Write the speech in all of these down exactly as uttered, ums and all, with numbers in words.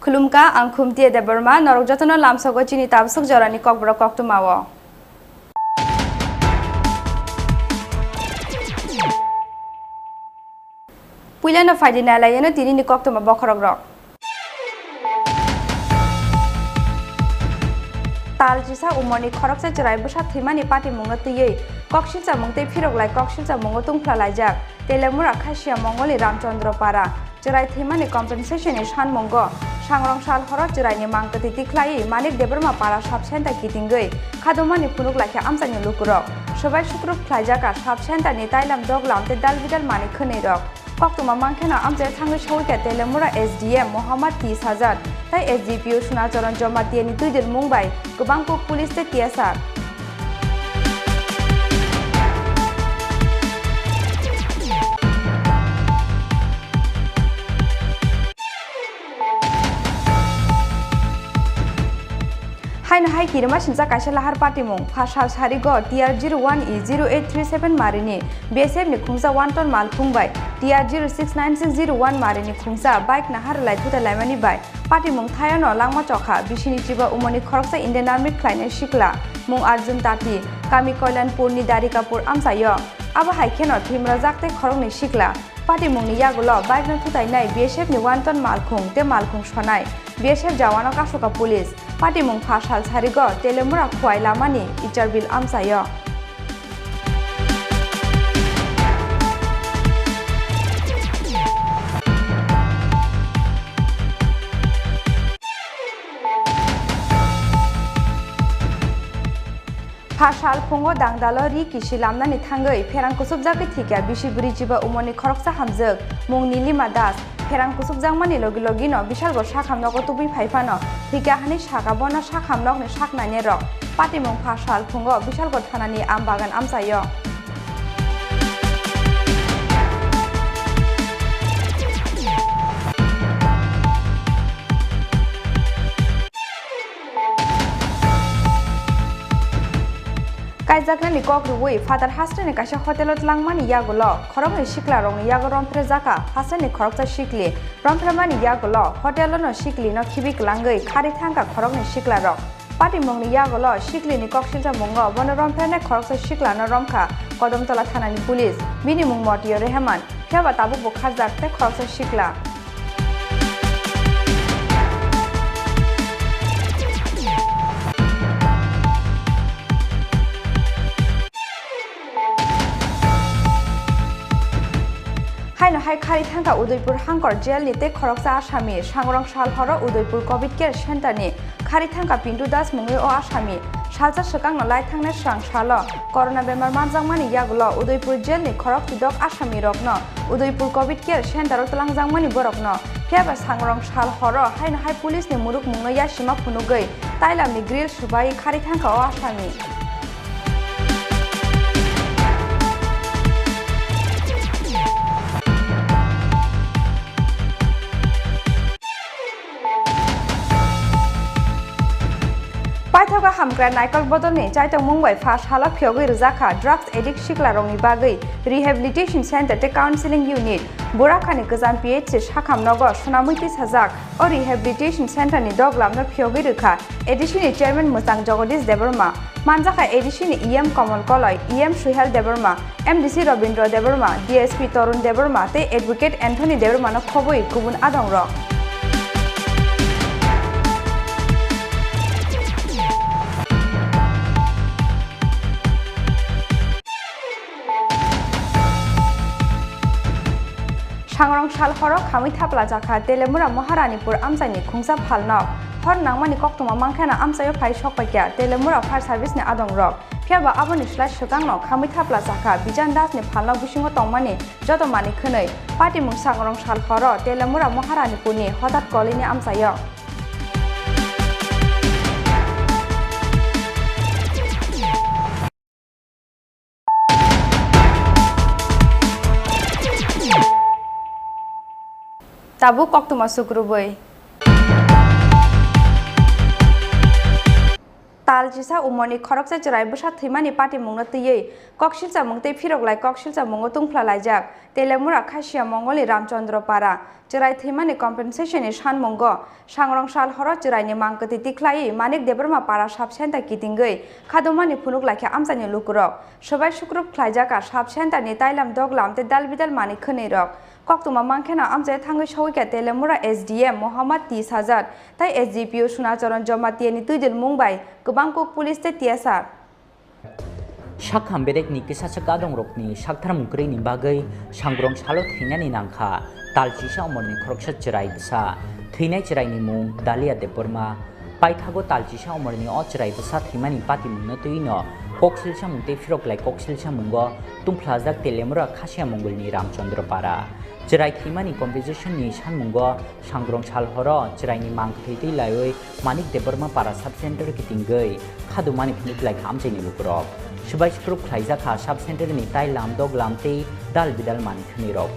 Khulumkha, ang Khumtiya Debbarma, norok jotono lamsogo chini tabswk jorani kokborok koktwmao. Puilano phaidi nailaiyano tinini koktwma bokhorokrok. Tal chisa umorni khoroksa chwrai bwsa thwimani patimungno twiwi koksilchamung tei phiroklai koksilchamungo tungphla laijak Telemura Khasia Mongolni Ramchandra Para. Chwrai thwimani compensation ni sanmungo Sangrong sal horo chwraini mangkwtwi tikhlaiwi Manik Debbarma Para sub center kitingwi khadumani phunuk laikha amchaini lukurok. Swbai sukrub khlaijak a sub center ni tailam doglam tei dalbidal manwi khwnwi rok. Koktwma mankhe no amchaio thangwi sogwikha Telemura S D M Muhammad T Sajad tei S D P O Sunacharan Jamatia ni twidulmung bai kwbang kuk police tei T S R. Haino hai kirima sincha kaisa lahar patimung, pha sal sarigo T R zero one E zero eight three seven marini B S F ni khungsa one ton malkhung bai T R zero six nine six zero one marini khungsa bike nahar lai thutai laimani bai patimung thayano langma chokha bisini chiba umoni khoroksa Indian Army khlainai sikla mung Arjun Tati, kami Koilanpur ni Darikapur amchaio. Abo hai kheno thwimrajak tei khoroknwi sikla. Patimungni yagulo bike no thutainai B S F ni one ton malkhung tei malkhung sonai B S F jawano kasoka police. Patimung pha sal sarigo Telemura Khwai lamani Icharbil amchaio. Pha sal phungo dangdalo ri kisi lamnani thangwi pherang kusubjagwi thikya bisi bwrwi chiba umorni khoroksa hamjwk mung Nilima Das. Pherang kusubjakmani logi logino bisalgo sakham nogo tubui phai phano thikya hwnwi saka bono sakham nokni sak nainai rok. Patimung pha sal phungo bisalgo thanani am bagan amchaio. Kaijaknani kok rwui Phatar Hasteni kaisa hotelo tlangmani yagulo khoroknwi siklarokni yago romphrejakha hasteni khoroksa sikli. Romphramani yagulo hotelo no sikli no khibi kwlangwi kharwi thangkha khoroknwi siklarok. Patimungni yagulo siklini koksilchamungo bono romphrene khoroksa siklano romkha Kodomtola thanani police. Bini mung Motio Rehman, phiyaba tabuk bo kharjak tei khoroksa sikla. Haino hai kharwi thangkha Udaipur Hangkor jail ni tei khoroksa asami. Sangrong sal horo Udaipur Covid Care Center ni kharwi thangkha Pintu Das mungwi o asami. Salsa swkangno lai thangnai swrang salo corona bemar manjakmani yagulo Udaipur jail ni khorok twidok asami rokno Udaipur Covid Care Center o twlangjakmani borokno. Phiyaba sangrong sal horo haino hai police ni murukmungno yasima phunugwi tailamni grill swbai kharwi thangkha o asami. Paithago hamkrai naikol bodolni chaitokmung bai pha salo phiyogwi rwjakha drugs addict siklarokni bagwi rehabilitation center tei counseling unit. Burakhani kwcham P H C sakham nogo swnamwi tisajak o rehabilitation center ni doglamno phiyogwi rwkha A D C ni chairman mwchang Jagadish Debbarma. Manjakha A D C ni E M Kamal Koloi, E M Suhel Debbarma, M D C Robindra Debbarma, D S P Tarun Debbarma tei Advocate Anthony Debbarmano khobwi kubun adongrok. Sangrong sal horo khamwi thapla jakha Telemura Maharanipur amchaini khungsa phalno. Hor nangmani koktwma mankhe no amchaio phai sokpaikha Telemura Fire Service ni adongrok. Phiyaba aboni slai swkangno khamwi thapla jakha Bijan Das ni phalno bisingo tongmani joto manwi khwnwi. Patimung sangrong sal horo Telemura Maharanipurni Hotat Colony amchaio. Tabuk koktwma sukrubwi. Tal chisa umorni khoroksa chwrai bwsa thwimani patimungno twiwi koksilchamung tei phiroklai koksilchamungo tungphlalaijak Telemura Khasia Mongolni Ramchandra Para. Chwrai thwimani compensation ni sanmungo sangrong sal horo chwraini mang kwtwi tikhlaiwi Manik Debbarma Para sub center kitingwi khadumani phunuk laikha amchaini lukurok. Swbai sukrup khlaijak a sub center ni tailam doglam tei dal bidal manwi khwnwi rok. Koktwma mankhe no amchai thangwi sogwi kha Telemura S D M Mohammad T Sajad tei S D P O Sunacharan Jamatia ni twidul mung bai kwbang kuk police tei T S R. Sakham bedekni kisa swk adongrokni saktharmung kwrwini bagwi sangrong salo thwinani nangkha. Tal chisa umorni khoroksa chwrai bwsa. Thwinai chwraini mung Dalia Debbarma. Paithago tal chisa umorni o chwrai bwsa thwimani patimungno twiwino koksilsamung tei phiroklai koksilsamungo tungphlajak Telemura Khasia Mongolni Ramchandra Para. Chwrai thwimani compensation ni sanmungo sangrong sal horo chwraini mang kwthwi twi laiwi Manik Debbarma Para sub center kitingwi khadumani phunuk laikha amchaini lukurok. Swbai sukrup khlaijakha sub center ni tailam doglam tei dal bidal manwi khwnwi rok.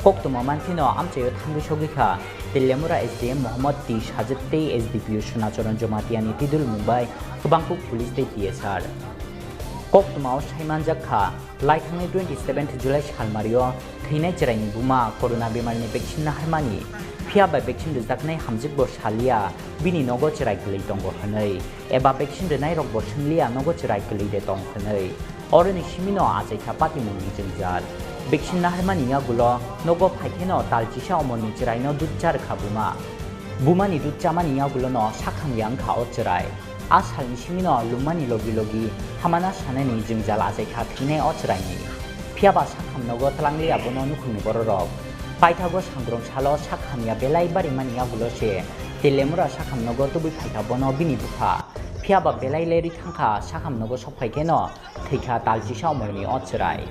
Koktwma mankheno amchaio thangwi sogwi kha Telemura S D M Mohammad T Sajid tei S D P O Sunacharan Jamatia ni twidul mung bai kwbang kuk police tei T S R. Koktwmao saimanjak kha, laithangnai twenty seventh July salmario thwinai chwraini buma corona bemarni vaccine naharmani, phiya bai vaccine rwjaknai hamjwkbo salia bini nogo chwrai kwlwi tongo hwnwi, eba vaccine rwnairokbo swngliya nogo chwrai kwlwi de tong hwnwi. Oroni simino achaikha patimungni jwngjal. Vaccine naharmani yagulo nogo phaikheno tal chisa omorni chwraino dudchar kha buma. Bumani dud chamani yagulono sakham ya wngkha o chwrai. A salni simino lwmmani logi logi hamana sanani jwngjal achaikha thwinai o chwraini. Phiyaba sakham nogo twlangliya bono nukhungni bororok. Paithago sangrong salo sakham ya belai barimani yagulo se Telemura sakham nogo tubui phaikha bono bini bupha. Phiyaba belai lerwi thangkha sakham nogo sok phaikheno thwikha tal chisa omorni o chwrai.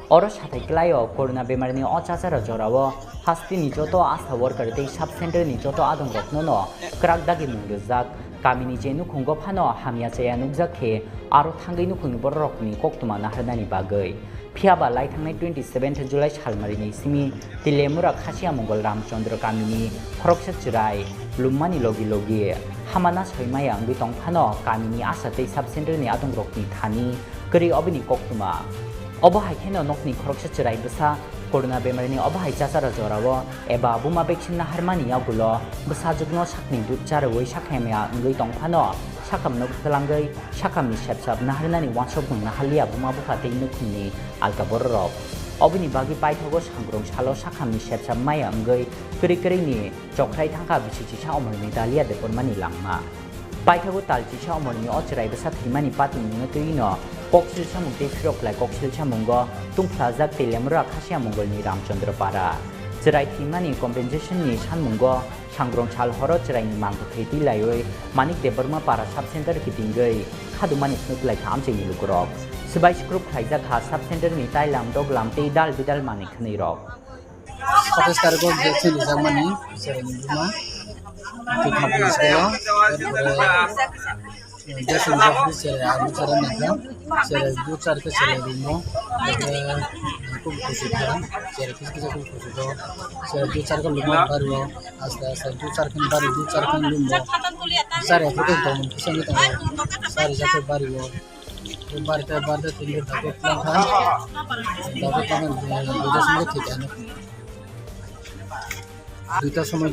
Oro sathai kwlaio corona bemarni o chacharo jorao hasteni joto ASHA worker tei sub center ni joto adongrokno no kwrak dagimung rwjak, kamini je nukhungo phano hamya chaya nukjak khe aro thangwi nukhungni bororokni koktwma naharnani bagwi. Phiyaba laithangnai twenty seventh July salmarini simi Telemura Khasia Mongol Ramchandra kamini khoroksa chwrai lwmmani logi logi hamana soimaya wngwi tong phano kamini ASHA tei sub center ni adongrokni thani kwrwi obini koktwma. Obo hai kheno nokni khoroksa chwrai bwsa corona bemarni obo hai chachara jorao eba buma vaccine naharmani yagulo bwsajwkno sakni dud charwi sakhamya wngwi tong phano sakhamno kwlangwi sakhamni sepsap naharnani uansukmung naharliya buma bupha tei nukhungni alka bororok. Oboni bagwi paithago sangrong salo sakhamni sepsap maya wngwi kwrwi kwrwini chokrai thangkha bisi chisa omorni Dalia Debbarmani langma. Paithago tal chisa omorni o chwrai bwsa thwimani patimungno twiwino koksil samung tei phirok lai koksil samungo tungphlajak Telemura Khasia Mongolni Ramchandra Para. Chwrai thwimani compensation ni sanmungo sangrong sal horo chwraini mang kwthwi twi laiwi Manik Debbarma Para sub center kitingwi khadumani phunuk lai kha amchaini lukurok. Swbai sukrup khlaijak kha sub center ni tailam doglam tei dal bidal manwi khwnwi rok. Satais tarikh o vaccine rijakmani chwraini buma twi thangmani salo, erpore vaccine rijak phuru chwrai ang bwsara nangkha, chwrai bwsar khe chwrai rwmo, khe khub khusi kha, chwrai kisa kisa khub khusi kha, chwrai bwsar khe lwmani bario, aste aste bwsar khe bari bwsar khe lwmbo, chwrai phuru khe tongmani kisa wngwi tongo, chwrai rijak khe bario. Barita, barita, tini dapat langkha. Dapat langkha, duita somoi thik ano. Duita somoi,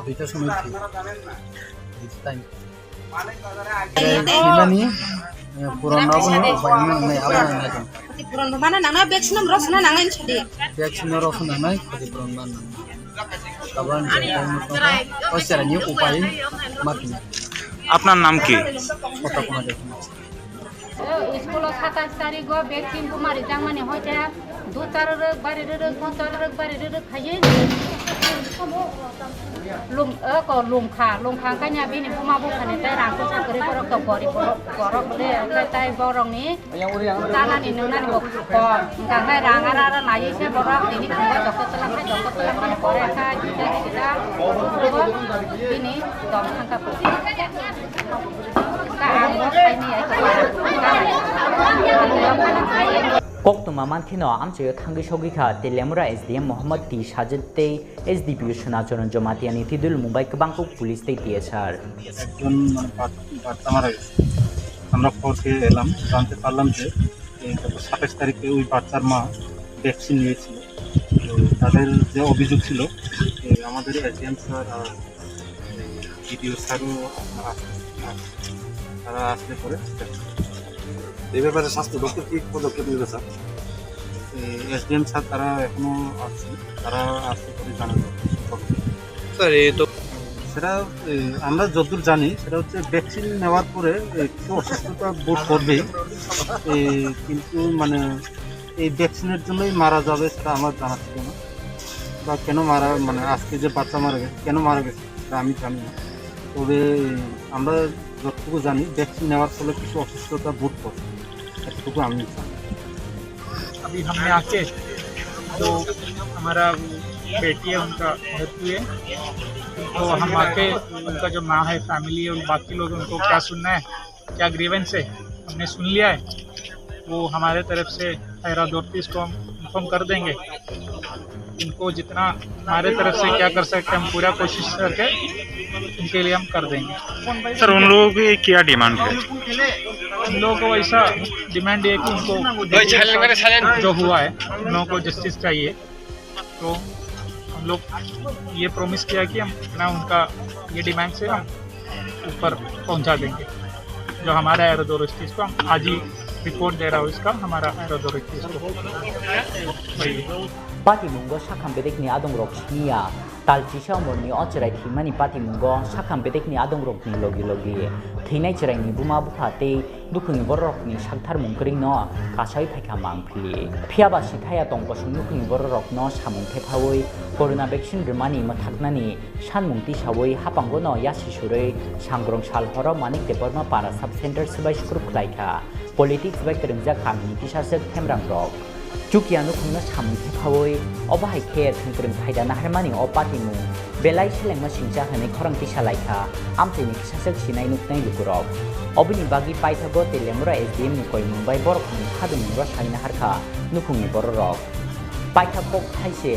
duita somoi thik. Duita time. Thimani, eh, puron rok no, upai no, nai, abo nai, nai. Puron mana nang na, vaccine rok suna nang nai sadi. Vaccine rok suna nai, khati puron mana nang. Kaban je time no, o sera ni upai, mat ni. আপনার নাম কি? Kota Kumar Debbarma. School o satais tarikh o vaccine buma rijakmani hoite dud char rwrwk, bari rwrwk, dud char rwrwk, bari rwrwk khaiwi lum, o ko lum kha, lum kha kanya bini buma buphani tei rang kwchak kwrwi borok to gorib borok, borok le, tei borokni chanani nwngnani bo kom, hwnkha khe rang ara ara naiwi se borok tini phungo doktor twlang khai, doktor twlang mani pore kha, kisa kisa bini tong thangkha. Koktwma mankheno amchaio thangwi sogwi kha Telemura S D M Mohammad T Sajid tei S D P O Sunacharan Jamatia ni twidul mung bai kwbang kuk police tei T S R. Ekjon mane bat-, bat tama rw gese. আমরা খবর পেয়ে এলাম, জানতে পারলাম যে এই গত সাতাশ তারিখে ওই বাচ্চার মা ভ্যাকসিন নিয়েছিল। তো তাদের যে অভিযোগ ছিল, এই আমাদের এসডিএম স্যার আর বিডিও স্যারও আপনারা আসবেন, তারা আসলে পরে। এই ব্যাপারে স্বাস্থ্য দপ্তর কি পদক্ষেপ নেবে, স্যার? এসডিএম স্যার তারা এখনো আসছেন, তারা আসলে পরে জানাবে। স্যার, এই তো সেটা, এ, আমরা যতদূর জানি, সেটা হচ্ছে ভ্যাকসিন নেওয়ার পরে একটু অসুস্থতা বোধ করবেই। এ, কিন্তু মানে এই ভ্যাকসিনের জন্যই মারা যাবে, সেটা আমার জানা ছিল না। বা কেন মারা, মানে আজকে যে বাচ্চা মারা গেছে, কেন মারা গেছে, সেটা আমি জানি না। তবে আমরা যতটুকু জানি, ভ্যাকসিন নেওয়ার ফলে কিছু অসুস্থতা বোধ করে, এতটুকু আমি জানি। अभी हमने आके जो हमारा बेटी है, उनका डेथ हुई है, तो हम आके उनका जो माँ है, फैमिली है और बाकी लोग, उनको क्या सुनना है, क्या ग्रीवेंस है, हमने सुन लिया है। वो हमारे तरफ से हायर अथॉरिटीज को हम इन्फॉर्म कर देंगे। इनको जितना हमारे तरफ से क्या कर सकते हैं, हम पूरा कोशिश करके इनके लिए हम कर देंगे। सर, उन लोगों की क्या डिमांड है? उन लोगों को ऐसा डिमांड ये है कि उनको जो हुआ है, उन लोगों को जस्टिस चाहिए। तो हम लोग ये प्रॉमिस किया कि हम ना उनका ये डिमांड से हम ऊपर पहुंचा देंगे। जो हमारा हायर अथॉरिटीज को हम आज ही रिपोर्ट दे रहा हूँ इसका, हमारा हायर अथॉरिटीज को। Patimungo sakham bedekni adongrok siniya, talchisa omorni o chwrai thwimani patimungo sakham bedekni adongrokni logi logi thwinai chwraini buma bupha tei dukhuni bororokni saktharmung kwrwino kasawi phaikha mangphi. Phiyaba sithaya tong kosong dukhuni bororokno samung thephawi corona vaccine rwmani mwthaknani sanmung tisawi hapanggono yasi surwi Sangrong sal horo Manik Debbarma Para Sub Center swbai sukrub khlaikha. Politics bai kwrwngjak kamini kisaswk themrangrok. Chukia nukhungno samung thephawi, obo hai khe thwngkwrwng phaida naharmani o patimung belai selengma singcha hwnwi khorang tisa laikha amchaini kisaswk sinai nuknai lukurok. Oboni bagwi paithago Teliamura S D M ni koimung bai borokni khadumungrok sai naharkha nukhungni bororok. Paithak kok thaise,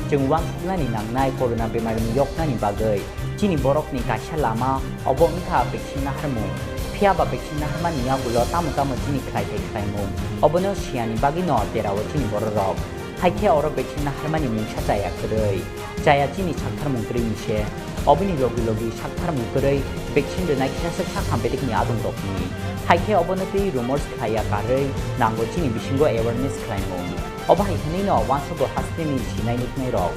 chwng uansuknani nangnai corona bemarni yoknani bagwi. Chini borokni kaisa lama obo wngkha vaccine naharmung. Phiyaba vaccine naharmani yagulo tamo tamo chini khlai thai khlaimung, obono siyani bagwino derao chini bororok. Haikhe oro vaccine naharmani mungsa chaya kwrwi. Chaya chini saktharmung kwrwini se. Oboni logi logi saktharmung kwrwi vaccine rwnai kisa swk sakham bedekni adongrokni. Haikhe obono twi rumors khlaiya karwi nango chini bisingo awareness khlaimung. Obo hai hwnwino uansukgo hasteni sinai nuknairok.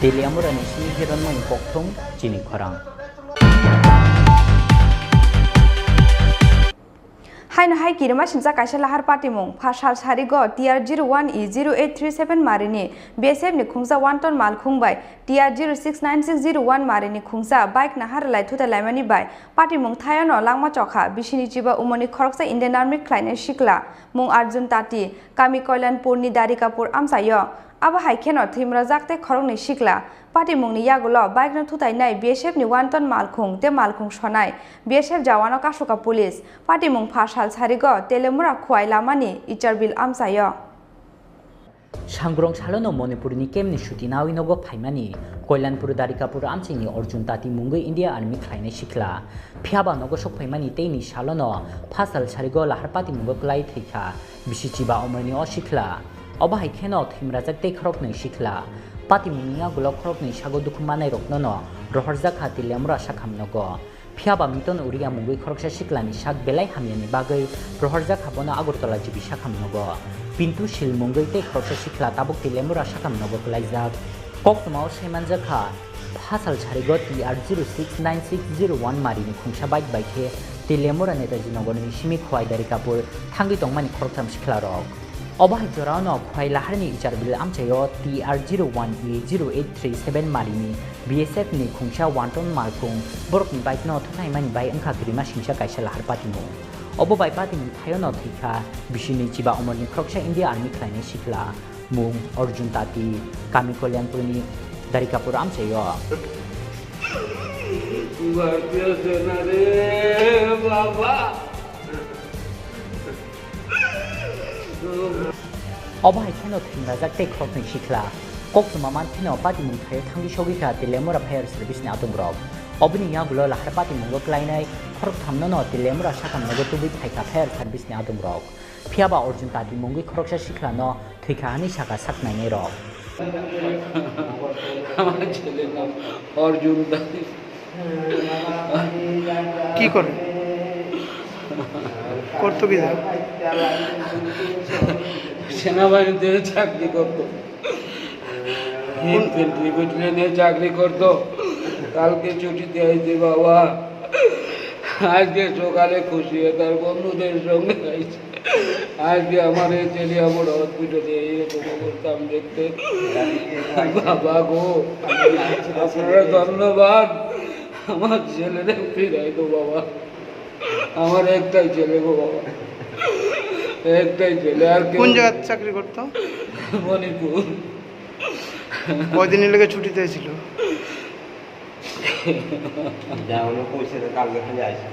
Teliamurani simi Hiranmoni kokthum chini khorang. Haino hai kirima singcha kaisa lahar patimung, pha sal sarigo T R zero one E zero eight three seven marini B S F ni khungsa one ton malkhung bai T R zero six nine six zero one marini khungsa bike nahar lai thutai laimani bai patimung thayono langma chokha bisini chiba umoni khoroksa Indian Army khlainai sikla mung Arjun Tati, kami Koilanpurni Darikapur amchaio. Abo hai kheno thwimrajak tei khoroknwi sikla. Patimungni yagulo bike no thutainai B S F ni one ton malkhung tei malkhung sonai B S F jawano kasuka police. Patimung pha sal sarigo Telemura Khuai lamani Icharbil amchaio. Sangrong salono Manipurni kemni suti nawi nogo phaimani Koilanpur Darikapur amchaini Arjun Tati mungwi India Army khlainai sikla. Phiyaba nogo sok phaimani teini salono pha sal sarigo lahar patimungo kwlai thwikha bisi chiba omorni o sikla. Obo hai kheno thwimrajak tei khoroknwi sikla. Patimungni yagulo khoroknwi sago dukhu manairoknono rohorjak kha Telemura sakham nogo. Phiyaba Miton Uriya mungwi khoroksa siklani sak belai hamyani bagwi rohorjak kha bono Agartala G B sakham nogo. Pintu Sil mungwi tei khoroksa sikla tabuk Telemura sakham nogo kwlaijak. Koktwmao saimanjak kha, phasal sarigo T R zero six nine six zero one marini khungsa bike bai khe Telemura Netaji Nagarni simi Khowai Darikapur thangwi tongmani khoroktham siklarok. Obo hai jorao no Khowai Laharni Icharbil amchaio T R zero one E zero eight three seven marini B S F ni khungsa one ton malkhung borokni bike no thuthaimani bai wngkha kirima singsa kaisa lahar patimung. Obo bai patimung thaio no thwikha bisini chiba omorni khoroksa India Army khlainai sikla mung Arjun Tati, kami Kalyanpurni Darikapur amchaio. Bhartiya Sena re baba. Obo hai kheno thwingrajak tei khoroknwi sikla. Koktwma mankheno patimung thaio thangwi sogwi kha Teliamura Fire Service ni adongrok. Oboni yagulo lahar patimungo klainai khoroktham no Teliamura sakam nogo tubui phaikha Fire Service ni adongrok. Phiyaba Arjun Tati mungwi khoroksa siklano thwikha hwnwi sakha sak nainairok. আমার ছেলের নাম অর্জুন দাস। কি করে? করতো কি? সেনাবাহিনীতে চাকরি করতো। ইনফেন্ট্রি ব্যাটালিয়নে চাকরি করতো। কালকে ছুটিতে আইছে বাবা। আজকে সকালে খুশি হয়ে তার বন্ধুদের সঙ্গে আইছে। আজকে আমার এই ছেলে আমার হসপিটালে এইরকম অবস্থা আমি দেখতে। বাবা গো, আপনারা ধন্যবাদ। আমার ছেলেরে ফিরাই দো বাবা। আমার একটাই ছেলে গো বাবা, একটাই ছেলে, আর কেউ কোন নেই। জায়গায় চাকরি করতো? মণিপুর। কয়দিনের লেগে ছুটিতে ছিল? যা হলো কইছে তো কালকে খালি আইসে।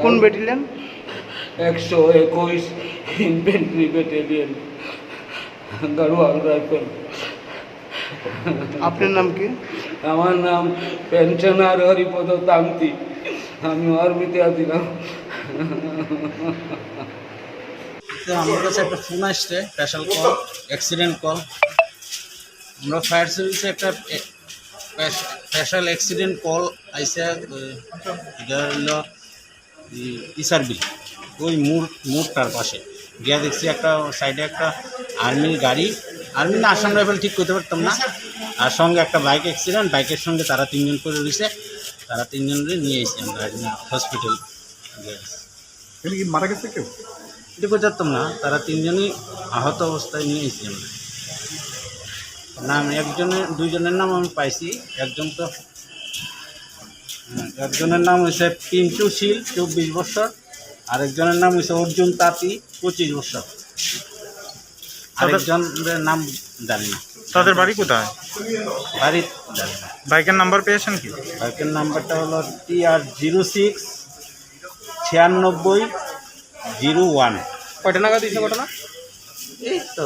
কোন ব্যাটালিয়ন? একশো একুশ ইনফেন্ট্রি ব্যাটালিয়ন, গাড়োয়াল রাইফেল। আপনার নাম কি? আমার নাম পেনশনার হরিপদ তান্তি। আমি আর্মিতে আছিলাম। তো আমার কাছে একটা ফোন আসছে, স্পেশাল কল, অ্যাক্সিডেন্ট কল। আমরা ফায়ার সার্ভিসে একটা এ, স্পেশ-, স্পেশাল অ্যাক্সিডেন্ট কল আইছে, এ, এটা হলো ই-, ইসার বিল, ওই মোড়, মোড়টার পাশে গিয়া দেখছি একটা সাইডে একটা আর্মির গাড়ি, আর্মি না আসাম রাইফেল ঠিক করতে পারতাম না, আর সঙ্গে একটা বাইক অ্যাক্সিডেন্ট, বাইকের সঙ্গে তারা তিনজন পড়ে রয়েছে, তারা তিনজনরে নিয়ে এসে আমরা হসপিটাল। এমনি কি মারা গেছে কেউ? এটা করতে পারতাম না, তারা তিনজনই আহত অবস্থায় নিয়ে এসে আমরা। নাম একজনের, দুইজনের নাম আমি পাইছি, একজন তো হুম, একজনের নাম হইছে পিন্টু শীল, চব্বিশ বছর, আর একজনের নাম হইছে অর্জুন তাঁতি, পঁচিশ বছর। তাদের আরেকজনের নাম জানি না। তাদের বাড়ি কোথায়? বাড়ি জানি না। বাইকের নাম্বার পেয়েছেন কি? বাইকের নাম্বারটা হলো টি আর জিরো সিক্স ছিয়ানব্বই জিরো ওয়ান। কয়টা নাগাদ হয়েছে ঘটনা? এই তো,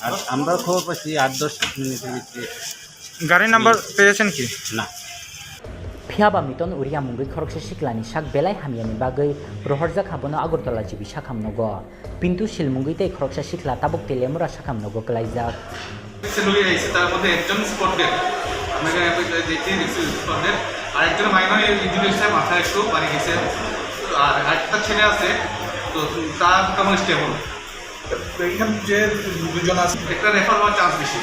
আর আমরা খবর পাচ্ছি আট দশ মিনিটের ভিতরে। গাড়ির নাম্বার পেয়েছেন কি? না। Phiya ba Miton Uriya mungwi khoroksa siklani sak belai hamyani bagwi rohorjak abono Agartala G B sakham nogo. Pintu Sil mungwi tei khoroksa sikla tabuk Teliamura sakham nogo kwlaijak. সে লুই আইছে, তার মধ্যে একজন স্পট ডেড। আমরা এখানে দেখতে দেখছি spot dead. আর একজন minor injury হয়েছে, মাথায় একটু বাড়ি গেছে। আর একটা ছেলে আছে, তো তার মোটামুটি স্টেবল। এখানে যে দুজন আছে, একটা রেফার হওয়ার চান্স বেশি।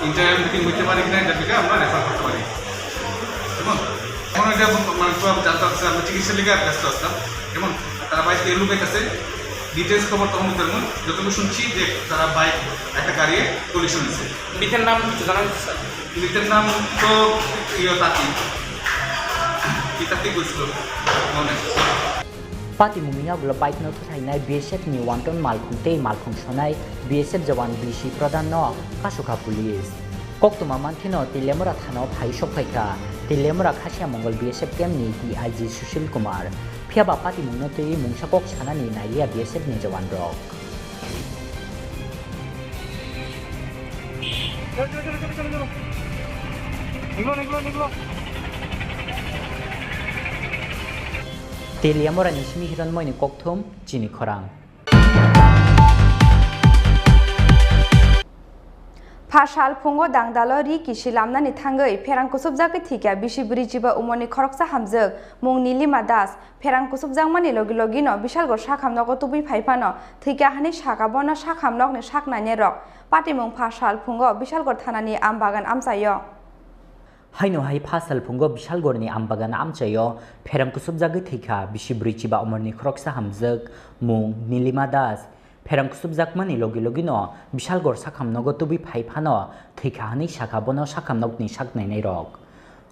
ইন্টারনাল মিটিং হইতে পারে কিনা, এটা থেকে আমরা রেফার করতে পারি। কেমন? এখন এটা মানে একটু আমি জানতে চাচ্ছি, আমরা চিকিৎসা লেগে ব্যস্ত আসলাম। কেমন? তারা বাইক এলুপে গেছে, ডিটেলস খবর তখন দিতে পারবো। যতটুকু শুনছি যে তারা বাইক একটা গাড়িয়ে কলিশন হয়েছে। মৃতের নাম কিছু জানা গেছে, স্যার? মৃতের নাম তো ইয়ে তাঁতি, কি তাঁতি কইছিল মনে। Patimungni yagulo bike no thwthainai B S F ni wanton malkhung tei malkhung sonai B S F jawan B C Pradhan no kasukha police. Koktwma mankheno Teliamura thana o phai sokphaikha Teliamura Khasiamongol B S F camp ni D I G Sushil Kumar. Phiyaba patimungno twiwi mungsa kok sanani nailia B S F ni jawan rok. Teliamura ni simi Hironmoini kokthum chini khorang. Pha sal phungo dangdalo ri kisi lamnani thangwi pherang kusubjagwi thwikha bisi bwrwi chiba umorni khoroksa hamjwk mung Nilima Das. Pherang kusubjakmani logi logino Bishalgarh sakham nogo tubui phai phano thwikha hwnwi sakha bono sakham nokni sak nainai rok. Patimung pha sal phungo Bishalgarh thanani Ambagan amchaio. Haino hai pha sal phungo Bishalgarhni Ambagan amchaio pherang kusubjagwi thwikha bisi bwrwi chiba umorni khoroksa hamjwk mung Nilima Das. Pherang kusubjakmani logi logino Bishalgarh sakham nogo tubui phai phano thwikha hwnwi sakha bono sakham nokni sak nainai rok.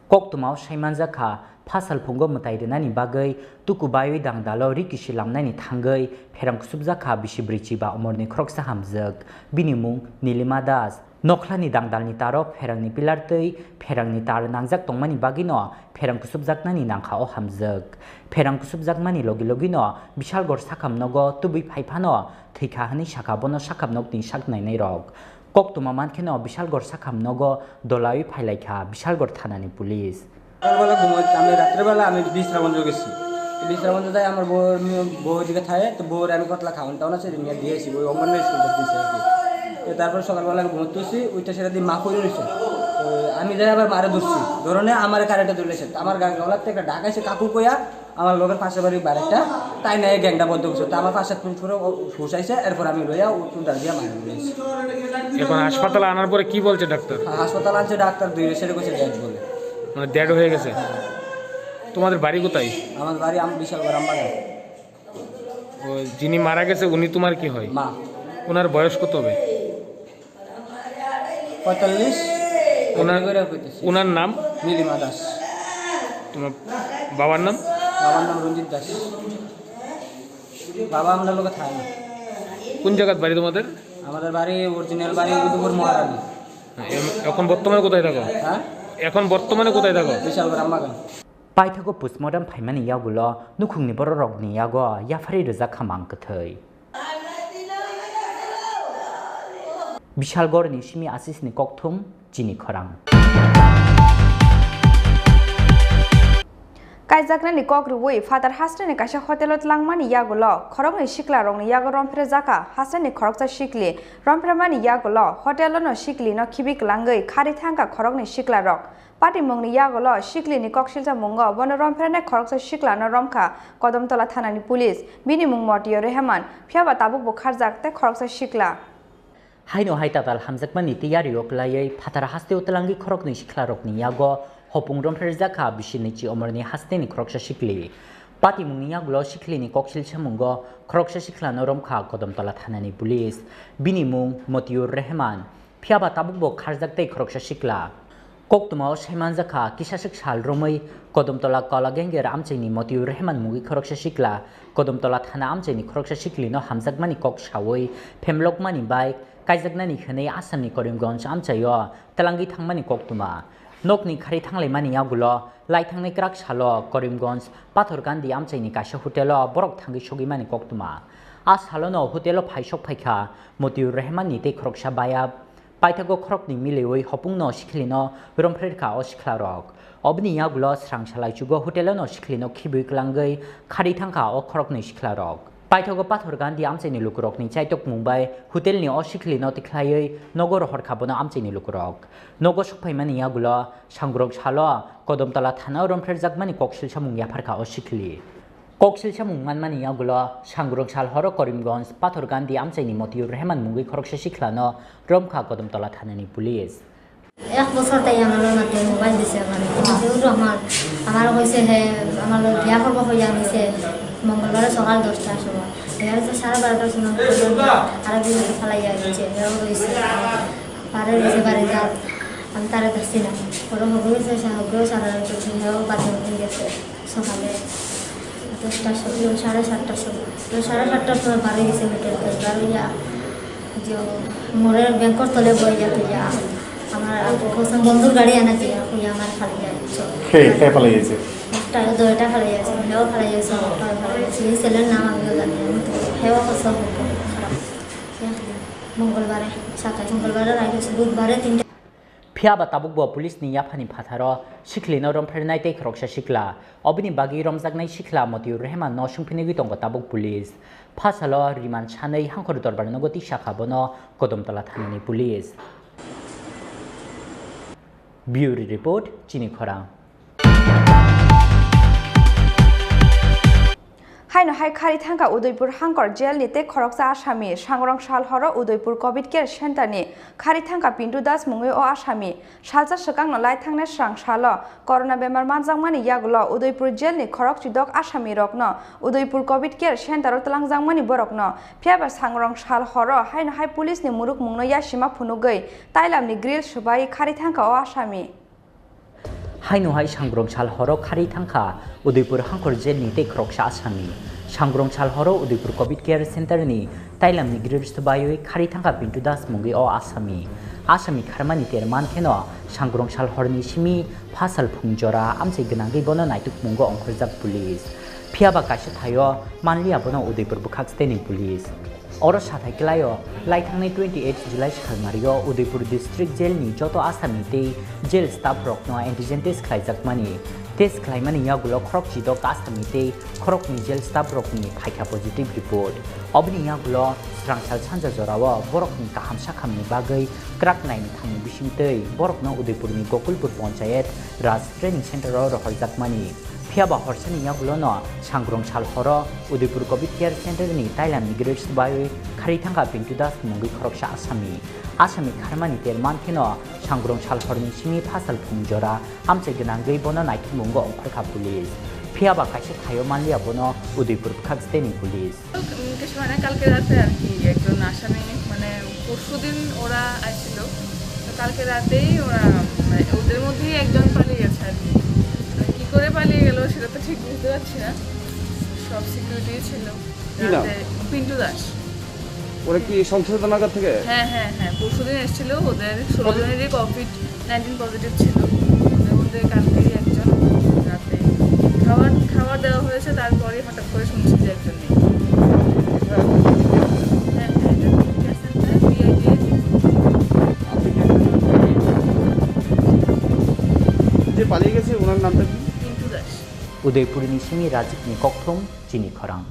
Koktwmao saimanjak kha, pha sal phungo mwtai rwnani bagwi tuku baiwi dangdalo ri kisi lamnani thangwi pherang kusubjak kha bisi bwrwi chiba umorni khoroksa hamjwk. Bini mung Nilima Das. Nokhlani dangdalni taro pherangni pillar tei pherangni tar nangjak tongmani bagwino pherang kusubjaknani nangkha o hamjwk. Pherang kusubjakmani logi logino Bishalgor sakham nogo tubui phai phano thwikha hwnwi sakha bono sakham nokni sak nainairok. Koktwma mankheno Bishalgor sakham nogo dolaui phailaikha Bishalgor thanani police. সকালবেলা ঘুমো, আমি রাত্রেবেলা আমি বিশ্রামগঞ্জ গেছি। বিশ্রামগঞ্জ যাই আমার বউর, বউ ওদিকে থাকে, তো বউর আমি কতলা খাওয়ান টাউন আছে, নিয়ে দিয়ে আসি, ওই অঙ্গনওয়াড়ি স্কুল থেকে দিয়েছি আর কি। তো তারপর সকালবেলা আমি ঘুমোতে উঠছি, ওইটা সেটা দিয়ে মা করে রয়েছে। তো আমি যাই আবার মারে ধরছি, ধরনে আমার কারেন্টে ধরলেছে। আমার গা-, গলাতে একটা ডাক আছে, "কাকু কইয়া", আমার লোকের পাশে বাড়ি বারেকটা, তাই নাই গ্যাংটা বন্ধ করছে। তো আমার পাঁচ সাত মিনিট পরে ও হুশ আইছে, এরপর আমি লইয়া ও উল্টা দিয়ে মারে ধরেছি। এখন হাসপাতালে আনার পরে কি বলছে ডাক্তার? হাসপাতাল আনছে ডাক্তার, দুই সেটা করছে ডেড বলে। মানে ডেড হয়ে গেছে? তোমাদের বাড়ি কোথায়? আমার বাড়ি আম-, বিশালগড় আমবাগান। ও, যিনি মারা গেছে উনি তোমার কি হয়? মা। ওনার বয়স কত হবে? পঁয়তাল্লিশ। ওনার, এমনি করে কইতেছি। ওনার নাম? নীলিমা দাস। তোমার বাবার নাম? বাবার নাম রঞ্জিত দাস। বাবা আমরা লোকে থাকে না। কোন জায়গার বাড়ি তোমাদের? আমাদের বাড়ি, অরিজিনাল বাড়ি উদয়পুর মহারানী। এম-, এখন বর্তমানে কোথায় থাকো? হ্যাঁ? এখন বর্তমানে কোথায় থাকো? বিশালগড় আমবাগান। Paithago postmortem phaimani yagulo nukhungni bororokni yago yapharwi rijak kha mang kwthwi. Bishalgorni simi asisni kokthum chini khorang. Kaijaknani kok rwui phatar hasteni kaisa hotelo tlangmani yagulo khoroknwi siklarokni yago romphre jakha hasteni khoroksa sikli. Romphremani yagulo hotelo no siklino khibi kwlangwi khari thangkha khoroknwi siklarok. Patimungni yagulo siklini koksilsa mungo bono romphrene khoroksa siklano romkha Kodamtola thanani police. Bini mung Motio Rehman, phiyaba tabukbo kharjak tei khoroksa sikla. Haino hai tatal hamjakmani tiyari o kwlaiwi phatar hasteo twlangwi khoroknwi siklarokni yago hopung romphrerjakha Bisinichi Omorni hasteni khoroksa sikli. Patimungni yagulo siklini koksilsa mungo khoroksa siklano romkha Kodamtola thanani police. Bini mung Motiur Rehman. Phiyaba tabukbo kharjak tei khoroksa sikla. Koktwmao saimanjakha, kisaswk sal romwi Kodamtola Kalagengir amchaini Motiur Rehman mungwi khoroksa sikla, Kodamtola thana amchaini khoroksa siklino hamjakmani kok sawi phemlokmani bai kaijaknani hwnwi Assamni Karimganj amchaio twlangwi thangmani koktwma. Nokni khari thanglaimani yagulo laithangnai kwrak salo Karimganj Pathor Gandhi amchaini kaisa hotelo borok thangwi sogwimani koktwma. A salono hotelo phai sok phaikha Motiur Rehmanni tei khoroksa bayap. Paithago khoroknwi miliwi hopungno siklino romphre rwkha o siklarok. Oboni yagulo srang salaichugo hotelo no siklino khibwi kwlangwi khari thangkha o khoroknwi siklarok. Paithago Pathor Gandhi amchaini lukurokni chaitokmung bai hotelni o siklino tikhlaiwi nogo rohorkha bono amchaini lukurok. Nogo sokphaimani yagulo sangrok salo Kodamtola thanao romphre rwjakmani koksil samung yapharkha o sikli. Koksil samung manmani yagulo sangrok sal horo Karimganj Pathor Gandhi amchaini Motiur Rehman mungwi khoroksa siklano romkha Kodamtola thanani police. এক বছর তাই আমার লগে মাত্র মোবাইল দিছে আমার। মতিউর রহমান, আমার কইছে হে, আমার লগে বিয়া করবো কইয়া আনিছে মঙ্গলবারে সকাল দশটার সময়। বিয়া হইছে সাড়ে বারোটার সময়, আর এক দিন ফালাইয়া দিচ্ছে, হেও রইছে। পারে রইছে বাড়ি যাও, আমি তারে দেখছি না। ওরা হগুলো হগুলো সারা রাত করছে, হেও বাথরুমে গেছে। সকালে দশটার সময়, সাড়ে সাতটার সময়, তো সাড়ে সাতটার সময় বার হয়ে গেছে হোটেল থেকে। বার হইয়া যে মোড়ের ব্যাংকর তলে বইয়া তুইয়া আমার কসম বন্ধুর গাড়ি আনা যে কইয়া আমার খালি যায়। কে, কে ফালাই গেছে? একটা দইটা ফালাই গেছে, হেও ফালাই গেছে, মোটর ফালাই গেছে। এই ছেলের নাম আমিও জানি, আমি তো হেও কসম খারাপ। মঙ্গলবারে, সাতাশ মঙ্গলবারে রাইট হচ্ছে, বুধবারে তিনটা। Phiyaba tabukbo police ni yaphani phatharo siklino romphernai tei khoroksa sikla. Obini bagwi romjaknai sikla Motiur Rehman no sungphinigwi tongo tabuk police. Phasalo remand sanwi hangkhor dorbar nogo tisa kha bono Kodamtola thanani police. Bureau report, Chini Khorang. Haino hai khari thangkha Udaipur Hangkor jail ni tei khoroksa asami. Sangrong sal horo Udaipur Covid Care Center ni khari thangkha Pintu Das mungwi o asami. Salsa swkangno lai thangnai srang salo corona bemar manjakmani yagulo Udaipur jail ni khorok chidok asami rokno Udaipur Covid Care Center o twlangjakmani borokno. Phiyaba sangrong sal horo haino hai police ni murukmungno yasima phunugwi tailam ni grill swbai khari thangkha o asami. Haino hai sangrong sal horo khari thangkha Udaipur Hangkor jail ni tei khoroksa asami. Sangrong sal horo Udaipur Covid Care Center ni tailam ni grir swbaiwi khari thangkha Pintu Das mungwi o asami. Asami kharmani ter mankheno Sangrong sal horni simi phasal phung jora amchai gwnangwi bono naituk mungo ongkhorjak police. Phiyaba kaisa thaio manliya bono Udaipur bwkhak steni police. Oro sathai kwlaio, lai thangnai twenty eight July salmario Udaipur District Jail ni joto asami tei jail staff rokno antigen test khlaijakmani. Test khlaimani yagulo khorok chidok asami tei khoroknwi jail staff rokni phaikha positive report. Oboni yagulo swrang sal sanja jorao borokni kaham sakhamni bagwi kwrak naini thangni bisingtwi borokno Udaipurni Gokulpur Panchayat Raj Training Center o rohorjakmani. Phiyaba horsani yagulono Sangrong sal horo Udaipur Covid Care Center ni tailam ni grir swbaiwi khari thangkha Pintu Das mungwi khoroksa asami. Asami kharmani ter mankheno Sangrong sal horni simi phasal phung jora amchai gwnangwi bono naituk mungo ongkhorkha police. Phiyaba kaisa thaio manliya bono Udaipur bwkhak steni police. উম, কিছু মানে কালকে রাতে আর কি একজন আসামি মানে পরশুদিন ওরা আসছিল, তো কালকে রাতেই ওরা মানে ওদের মধ্যেই একজন পালিয়ে গেছে আর কি। মানে কি করে পালিয়ে গেল সেটা তো ঠিক বুঝতে পারছি না, সব সিকিউরিটি ছিল। কি নাম? রাতে পিন্টু দাস। ওরা কি সংশোধনাগার থেকে? হ্যাঁ, হ্যাঁ, হ্যাঁ, পরশুদিন এসেছিল, ওদের ষোলো জনেরই কোভিড নাইনটিন পজিটিভ ছিল। ওদের মধ্যে কালকেই একজন রাতে খাবার, খাবার দেওয়া হয়েছে, তারপরেই হঠাৎ করে শুনছি যে একজন নেই। হ্যাঁ, হ্যাঁ, এটা কেয়ার সেন্টার, পিআইডি। যে পালিয়ে গেছে, ওনার নামটা কি? পিন্টু Das. Udaipurni simi Rajibni kokthum chini khorang.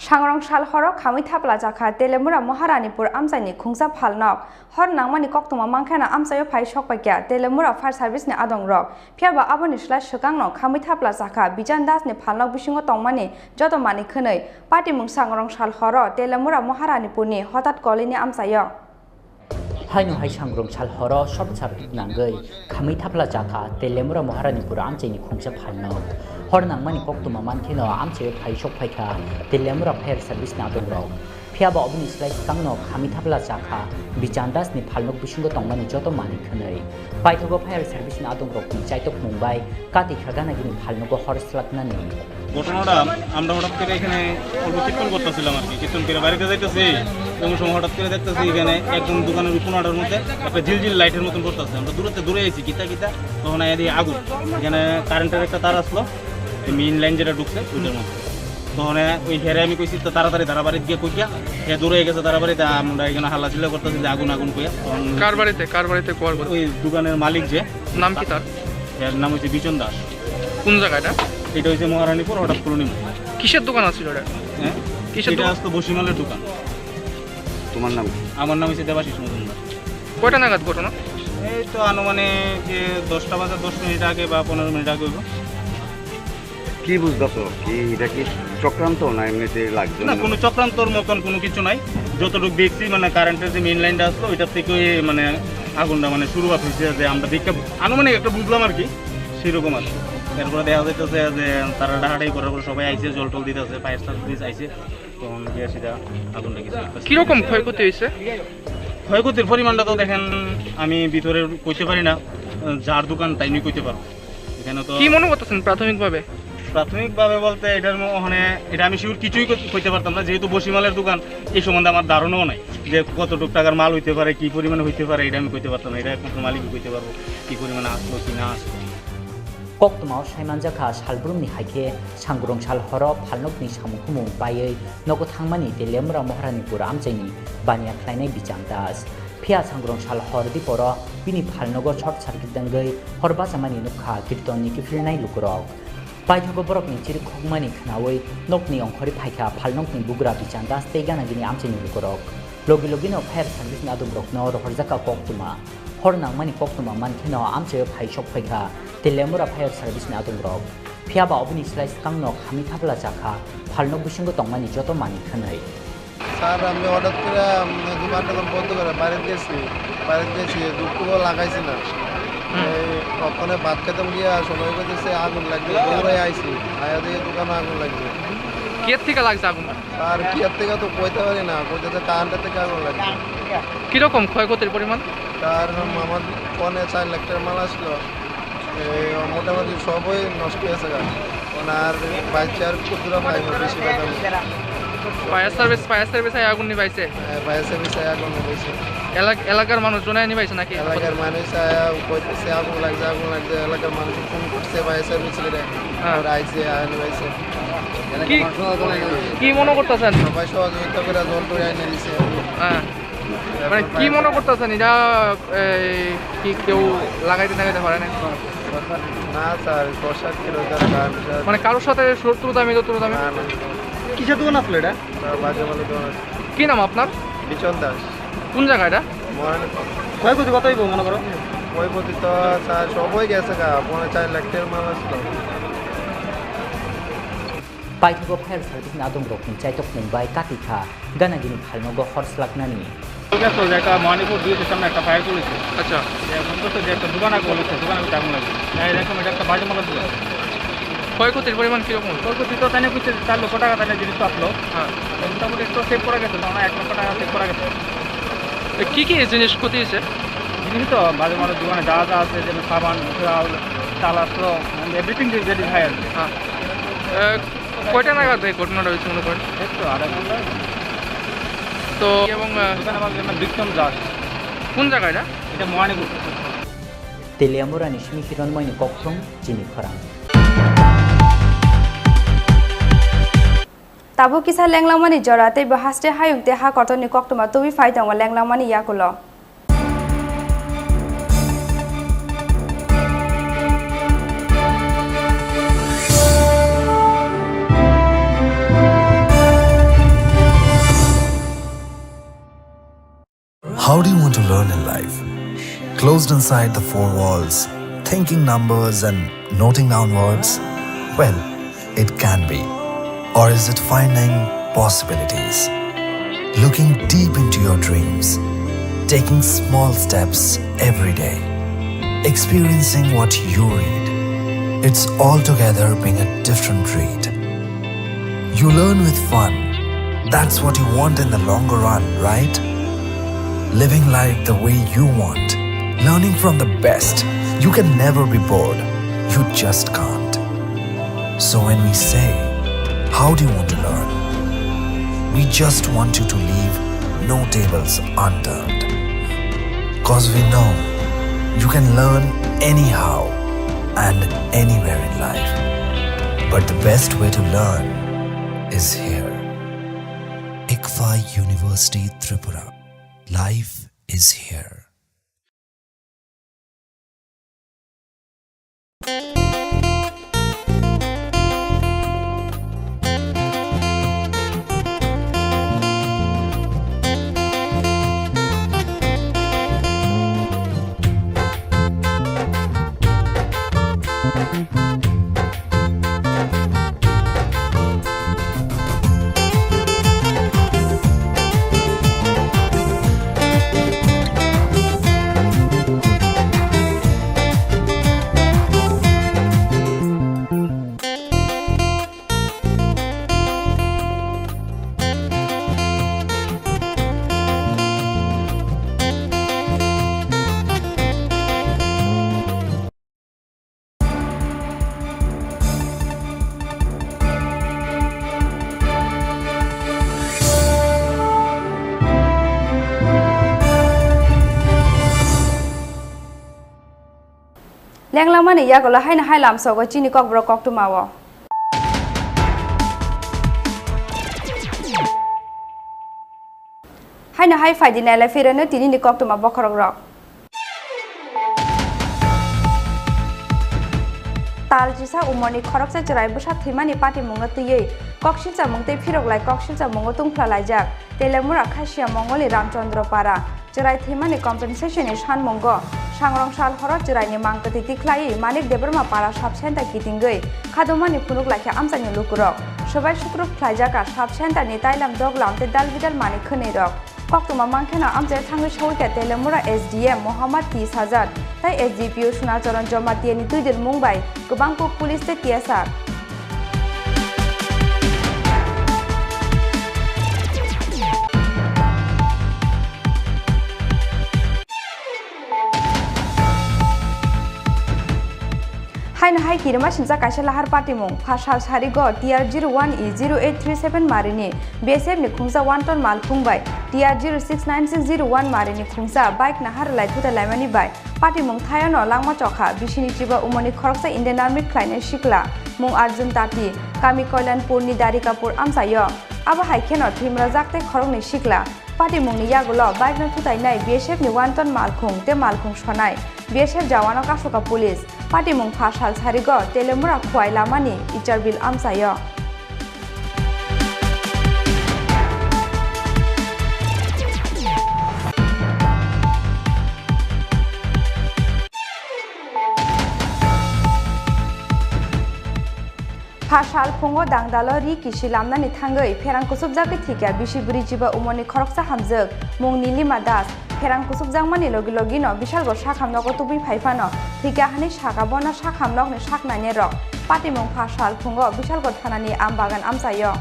Sangrong sal horo khamwi thapla jakha Telemura Maharanipur amchaini khungsa phalnok. Hor nangmani koktwma mankhe no amchaio phai sokpaikha Telemura Fire Service ni adongrok. Phiyaba aboni slai swkangno khamwi thapla jakha Bijan Das ni phalnok bisingo tongmani joto manwi khwnwi. Patimung Sangrong sal horo Telemura Maharanipurni Hotat Colony amchaio. Haino hai Sangrong sal horo short circuit nangwi khamwi thapla jakha Telemura Maharanipur amchaini khungsa phalnok. Hor nangmani koktwma mankheno amchaio phai sokphaikha Telemura Fire Service ni adongrok. Phiyaba oboni slai swkangno khamwi thapla jakha Bijan Das ni phalnok bisingo tongmani joto manwi khwnwi. Paithago Fire Service ni adongrokni chaitok mung bai katikha gana gini phalnogo hor slaknani. ঘটনাটা আমরা হঠাৎ করে এখানে অল্প কীর্তন করতেছিলাম আর কি, কীর্তন করে বাড়িতে যাইতেছি, এমন সময় হঠাৎ করে দেখতেছি এখানে একদম দোকানের কোনাটার মধ্যে একটা ঝিলঝিল লাইটের মতন করতেছে। আমরা দূরে দূরে আইছি, কিতা কিতা, তখন আইয়া দেখি আগুন, এখানে কারেন্টের একটা তার আসলো, মেইন লাইন যেটা ঢুকছে ওইটার মধ্যে। তখন ওই হেরে আমি কইছি, "তো তাড়াতাড়ি তারা বাড়িতে গিয়ে কই গিয়া।" হে দূরে গেছে তারা বাড়িতে, আমরা এখানে হাল্লা চিল্লা করতেছি যে আগুন আগুন কইয়া। তখন কার বাড়িতে, কার বাড়িতে, কোয়ার বাড়িতে? ওই দোকানের মালিক যে। নাম কি তার? এর নাম হচ্ছে বিচন দাস। কোন জায়গা এটা? এটা হচ্ছে মহারানীপুর হঠাৎ কলোনি মোড়। কিসের দোকান আছিল ওটা? হ্যাঁ? কিসের এটা দোকান? আসতো বসিমালের দোকান। তোমার নাম কি? আমার নাম হচ্ছে দেবাশিস মজুমদার। কয়টা নাগাদ ঘটনা? এই তো আনুমানিক যে দশটা বাজার দশ মিনিট আগে বা পনেরো মিনিট আগে হইব। কি বুঝতেছো? কি এটা কি চক্রান্ত না এমনিতে লাগছে না, না? কোনো চক্রান্তর মতন কোনো কিছু নাই। যতটুকু দেখছি, মানে, কারেন্টের যে মেইন লাইনটা আসলো, ওইটার থেকে মানে আগুনটা, মানে, শুরুয়াত হয়েছে, যে আমরা দেখে আনুমানিক একটা বুঝলাম আর কি, সেরকম আর কি। এরপরে দেখা যাইতেছে যে তারা ডাকাডাকি করার পরে সবাই আইছে, জল টল দিতেছে, ফায়ার সার্ভিস আইছে, তখন গিয়ে সেটা আগুনটা কিছু একটা কিরকম ক্ষয়ক্ষতি হয়েছে? ক্ষয়ক্ষতির পরিমাণটা তো দেখেন, আমি ভিতরে কইতে পারি না, যার দোকান তাই নিয়ে কইতে পারবো। এখানে তো কি মনে করতেছেন প্রাথমিকভাবে? প্রাথমিকভাবে বলতে এটার ম-, ওখানে এটা আমি শিওর কিছুই কই-, কইতে পারতাম না, যেহেতু বসিমালের দোকান, এই সম্বন্ধে আমার ধারণাও নাই যে কতটুকু টাকার মাল হইতে পারে, কি পরিমাণে হইতে পারে, এটা আমি কইতে পারতাম না। এটা একমাত্র মালিকই কইতে পারবো কি পরিমাণে আসলো কি না আসলো। Koktwma o saimanjakha salbrumni hai khe Sangrong sal horo phalnokni samung khumung paiwi nogo thangmani Telemura Maharanipur amchaini baniya khlainai Bichang Das. Phiya Sangrong sal hor diporo bini phalnogo short circuit wngwi hor bachamani nukha kirtonni kiphilnai lukurok. Paithago borokni chirikhokmani khnaui nokni ongkhorwi phaikha phalnokni bugra Bichang Das tei gana gini amchaini lukurok. Logi logino fire service ni adongrokno rohorjakha koktwma. Hor nangmani koktwma mankheno amchaio phai sok phaikha Telemura fire service ni adongrok. Phiyaba oboni slai swkangno khamwi thapla chakha phalnok bisingo tongmani joto manwi khwnwi. Sir, আমি হঠাৎ করে, উম, দোকান টোকান বন্ধ করে বাইরে গেছি, বাইরে গেছি, ধূপ টুপও লাগাইছি না। হুম। এই ওখানে ভাত খেতাম গিয়া সময় করতেছে আগুন লাগবে, দৌড়ে আইছি, আয়া দিয়ে দোকানে আগুন লাগবে। কিয়ের থেকে লাগছে আগুন? আর কিয়ের থেকে তো কইতে পারি না, কইতে তো কারেন্টের থেকে আগুন লাগবে। কিরকম ক্ষয়ক্ষতির পরিমাণ? তার আমার ফোনে চার লাখ টাকার মাল আসলো, এই মোটামুটি সবই নষ্ট হয়েছে গা। ওনার বাইচার ক্ষুদ্র ভাই বেশি কথা বলে। Fire service, fire service I আগুন নিবাইছে। হ্যাঁ, fire service আই আগুন নিবাইছে। এলাক-, এলাকার মানুষজন আই নিবাইছে নাকি? এলাকার মানুষ আয়া কইতেছে, "আগুন লাগছে, আগুন লাগছে।" এলাকার মানুষ ফোন করছে fire service রে। হ্যাঁ। ওরা আইছে, আয়া নিবাইছে। কি, কি মনে করতেছেন? সবাই সহযোগিতা করে জল টরে আইনে দিছে। হ্যাঁ। মানে কি মনে করতেছেন এটা, এই, কি কেউ লাগাইতে টাগাইতে পারে না? না স্যার, প্রশাসন কি রোজগার কার বিষয়ে মানে কারোর সাথে শত্রুতা মিত্রতা আমি না, না। কিসের দোকান আসলো এটা? বাজে মালের দোকান আছে। কি নাম আপনার? বিচন দাস। কোন জায়গা এটা? মহারানী। ক্ষয়ক্ষতি কত হইব মনে করো? ক্ষয়ক্ষতি তো স্যার সবই গেছে গা, পৌনে চার লাখ টাকার মাল আসলো। Paithago fire service ni adongrokni chaitokmung bai kati kha, gana gini phalnogo hor slaknani. ঠিক আছে, যে একটা মণিপুর ব্রিজের সামনে একটা ফায়ার চলেছে। আচ্ছা। যে এখন তো যে একটা দোকান আগুন লেগেছে, দোকানে আগুন লাগে। তাই এরকম এটা একটা বাজে মালের দোকান। ক্ষয়ক্ষতির পরিমাণ কিরকম হলো? ক্ষয়ক্ষতি তো তাই না কিছু চার লক্ষ টাকা তাই না জিনিস তো আসলো। হ্যাঁ। তো মোটামুটি একটু সেভ করা গেছে, ধরো এক লক্ষ টাকা সেভ করা গেছে। এ, কি কি জিনিস ক্ষতি হয়েছে? জিনিস তো বাজে মালের দোকানে যা যা আছে, যেমন সাবান, চাল, চাল আসলো, এভরিথিং যে যেটি খাই আর কি। হ্যাঁ। এ, কয়টা নাগাদ এই ঘটনাটা হয়েছে মনে করেন? এই তো আধা ঘন্টা। তো এবং, আহ, দোকান আমার নাম বিক্রম দাস। কোন জায়গা এটা? এটা মহানিপুর। Teliamura ni simi hiron mai ni kokthum chini khorang. Tabuk kisa lenglangmani jora tei bo haste hayung tei ha kotorni koktwma tubui phai tongo lenglangmani yakulo. How do you want to learn in life? Closed inside the four walls, thinking numbers and noting down words? Well, it can be. Or is it finding possibilities? Looking deep into your dreams, taking small steps every day, experiencing what you read. It's altogether being a different breed. You learn with fun. That's what you want in the longer run, right? Living life the way you want, learning from the best. You can never be bored. You just can't. So when we say, "How do you want to learn?" We just want you to leave no tables unturned. 'Cause we know you can learn anyhow and anywhere in life. But the best way to learn is here. ICFAI University Tripura. Life is here. Lenglamani yagulo haino hai lamsogo chini kokborok koktwmao. Haino hai phaidi nailai phirano tinini koktwma bokhorokrok. Tal chisa umorni khoroksa chwrai bwsa thwimani patimungno twiwi koksilchamung tei phiroklai koksilchamungo tungphla laijak Telemura Khasia Mongolni Ramchandra Para. Chwrai thwimani compensation ni sanmungo sangrong sal horo chwraini mang kwtwi tikhlaiwi Manik Debbarma Para sub center kitingwi khadumani phunuk laikha amchaini lukurok. Swbai sukruk khlaijak a sub center ni tailam doglam tei dalbidal manwi khwnwi rok. Koktwma mankhe no amchai thangwi sawikha Telemura S D M Muhammad T Sajad tei S D P O Sunacharan Jamatia ni twidulmung bai kwbang kuk police tei T S R. Hai kirima sincha kaisa lahar patimung, pha sal sarigo T R zero one E zero eight three seven marini B S F ni khungsa one ton malkhung bai T R zero six nine six zero one marini khungsa bike nahar lai thutai laimani bai patimung thayano langma chokha bisini chiba umoni khoroksa Indian Army khlainai sikla mung Arjun Tati, kami Koilanpur ni Darikapur amchaio. Abo hai kheno thwimrajak tei khoroknwi sikla. Patimungni yagulo bike no thutainai B S F ni one ton malkhung tei malkhung sonai B S F jawano kasoka police. Patimung pha sal sarigo Telemura Khowai lamani Icharbil amchaio. Pha sal phungo dangdalo ri kisi lamnani thangwi pherang kusubjagwi thikya bisi bwrwi chiba umorni khoroksa hamjwk mung Nilima Das. Pherang kusubjakmani logi logino bisalgo sakham nogo tubui phai phano thikya hwnwi saka bono sakham nokni sak nainai rok. Patimung pha sal phungo bisalgo thanani am bagan amchaio.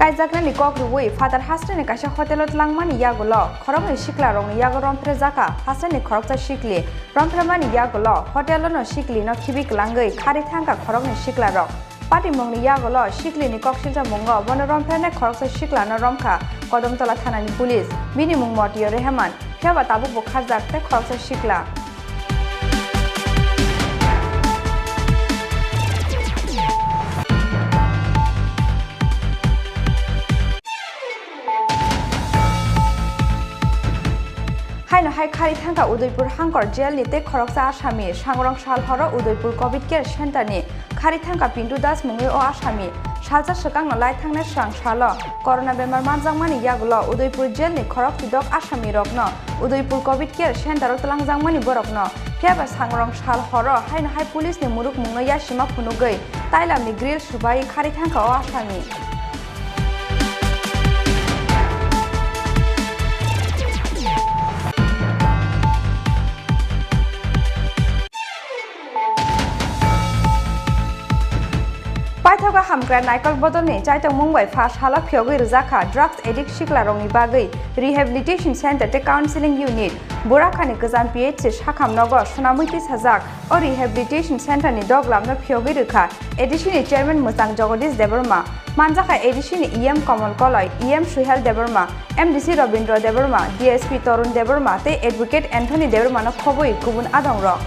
Kaijaknani kok rwui phatar hasteni kaisa hotelo tlangmani yagulo khoroknwi siklarokni yago romphrejakha hasteni khoroksa sikli. Romphramani yagulo hotelo no sikli no khibi kwlangwi kharwi thangkha khoroknwi siklarok. Patimungni yagulo siklini koksilsa mungo bono romphrenai khoroksa siklano romkha Kodamtola thanani police. Bini mung Motio Rehman, phiyaba tabukbo kharjak tei khoroksa sikla. Haino hai kharwi thangkha Udaipur Hangkor jail ni tei khoroksa asami. Sangrong sal horo Udaipur Covid Care Center ni kharwi thangkha Pintu Das mungwi o asami. Salsa swkangno lai thangnai swrang salo corona bemar manjakmani yagulo Udaipur jail ni khorok twidok asami rokno Udaipur Covid Care Center o twlangjakmani borokno. Phiyaba sangrong sal horo haino hai police ni muruk mungno yasima phunugwi tailam ni grill subai kharwi thangkha o asami. Paithago hamkrai Naikol Bodolni chaitokmung bai pha salo phiyogwi rwjakha drugs addict siklarokni bagwi rehabilitation center tei counseling unit. Burakhani kwcham P H C sakham nogo swnamwi tisajak o rehabilitation center ni doglamno phiyogwi rwkha A D C ni chairman mwchang Jagadish Debbarma, manjakha A D C ni E M Kamal Koloi, E M Suhel Debbarma, M D C Robindra Debbarma, D S P Torun Debbarma tei Advocate Anthony Debbarmano khobwi kubun adongrok.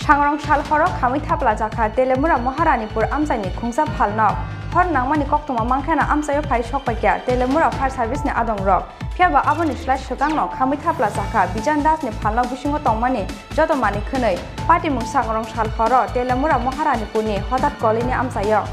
Sangrong sal horo khamwi thapla jakha Telemura Maharanipur amchaini khungsa phalnok. Hor nangmani koktwma mankhe no amchaio phai sokpaikha Telemura Fire Service ni adongrok. Phiyaba aboni slai swkangno khamwi thapla jakha Bijan Das ni phalnok bisingo tongmani joto manwi khwnwi. Patimung sangrong sal horo Telemura Maharanipurni hotat kolini amchaio.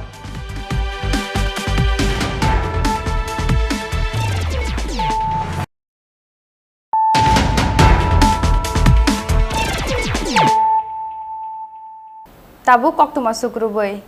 Tabuk koktwma sukrubwi.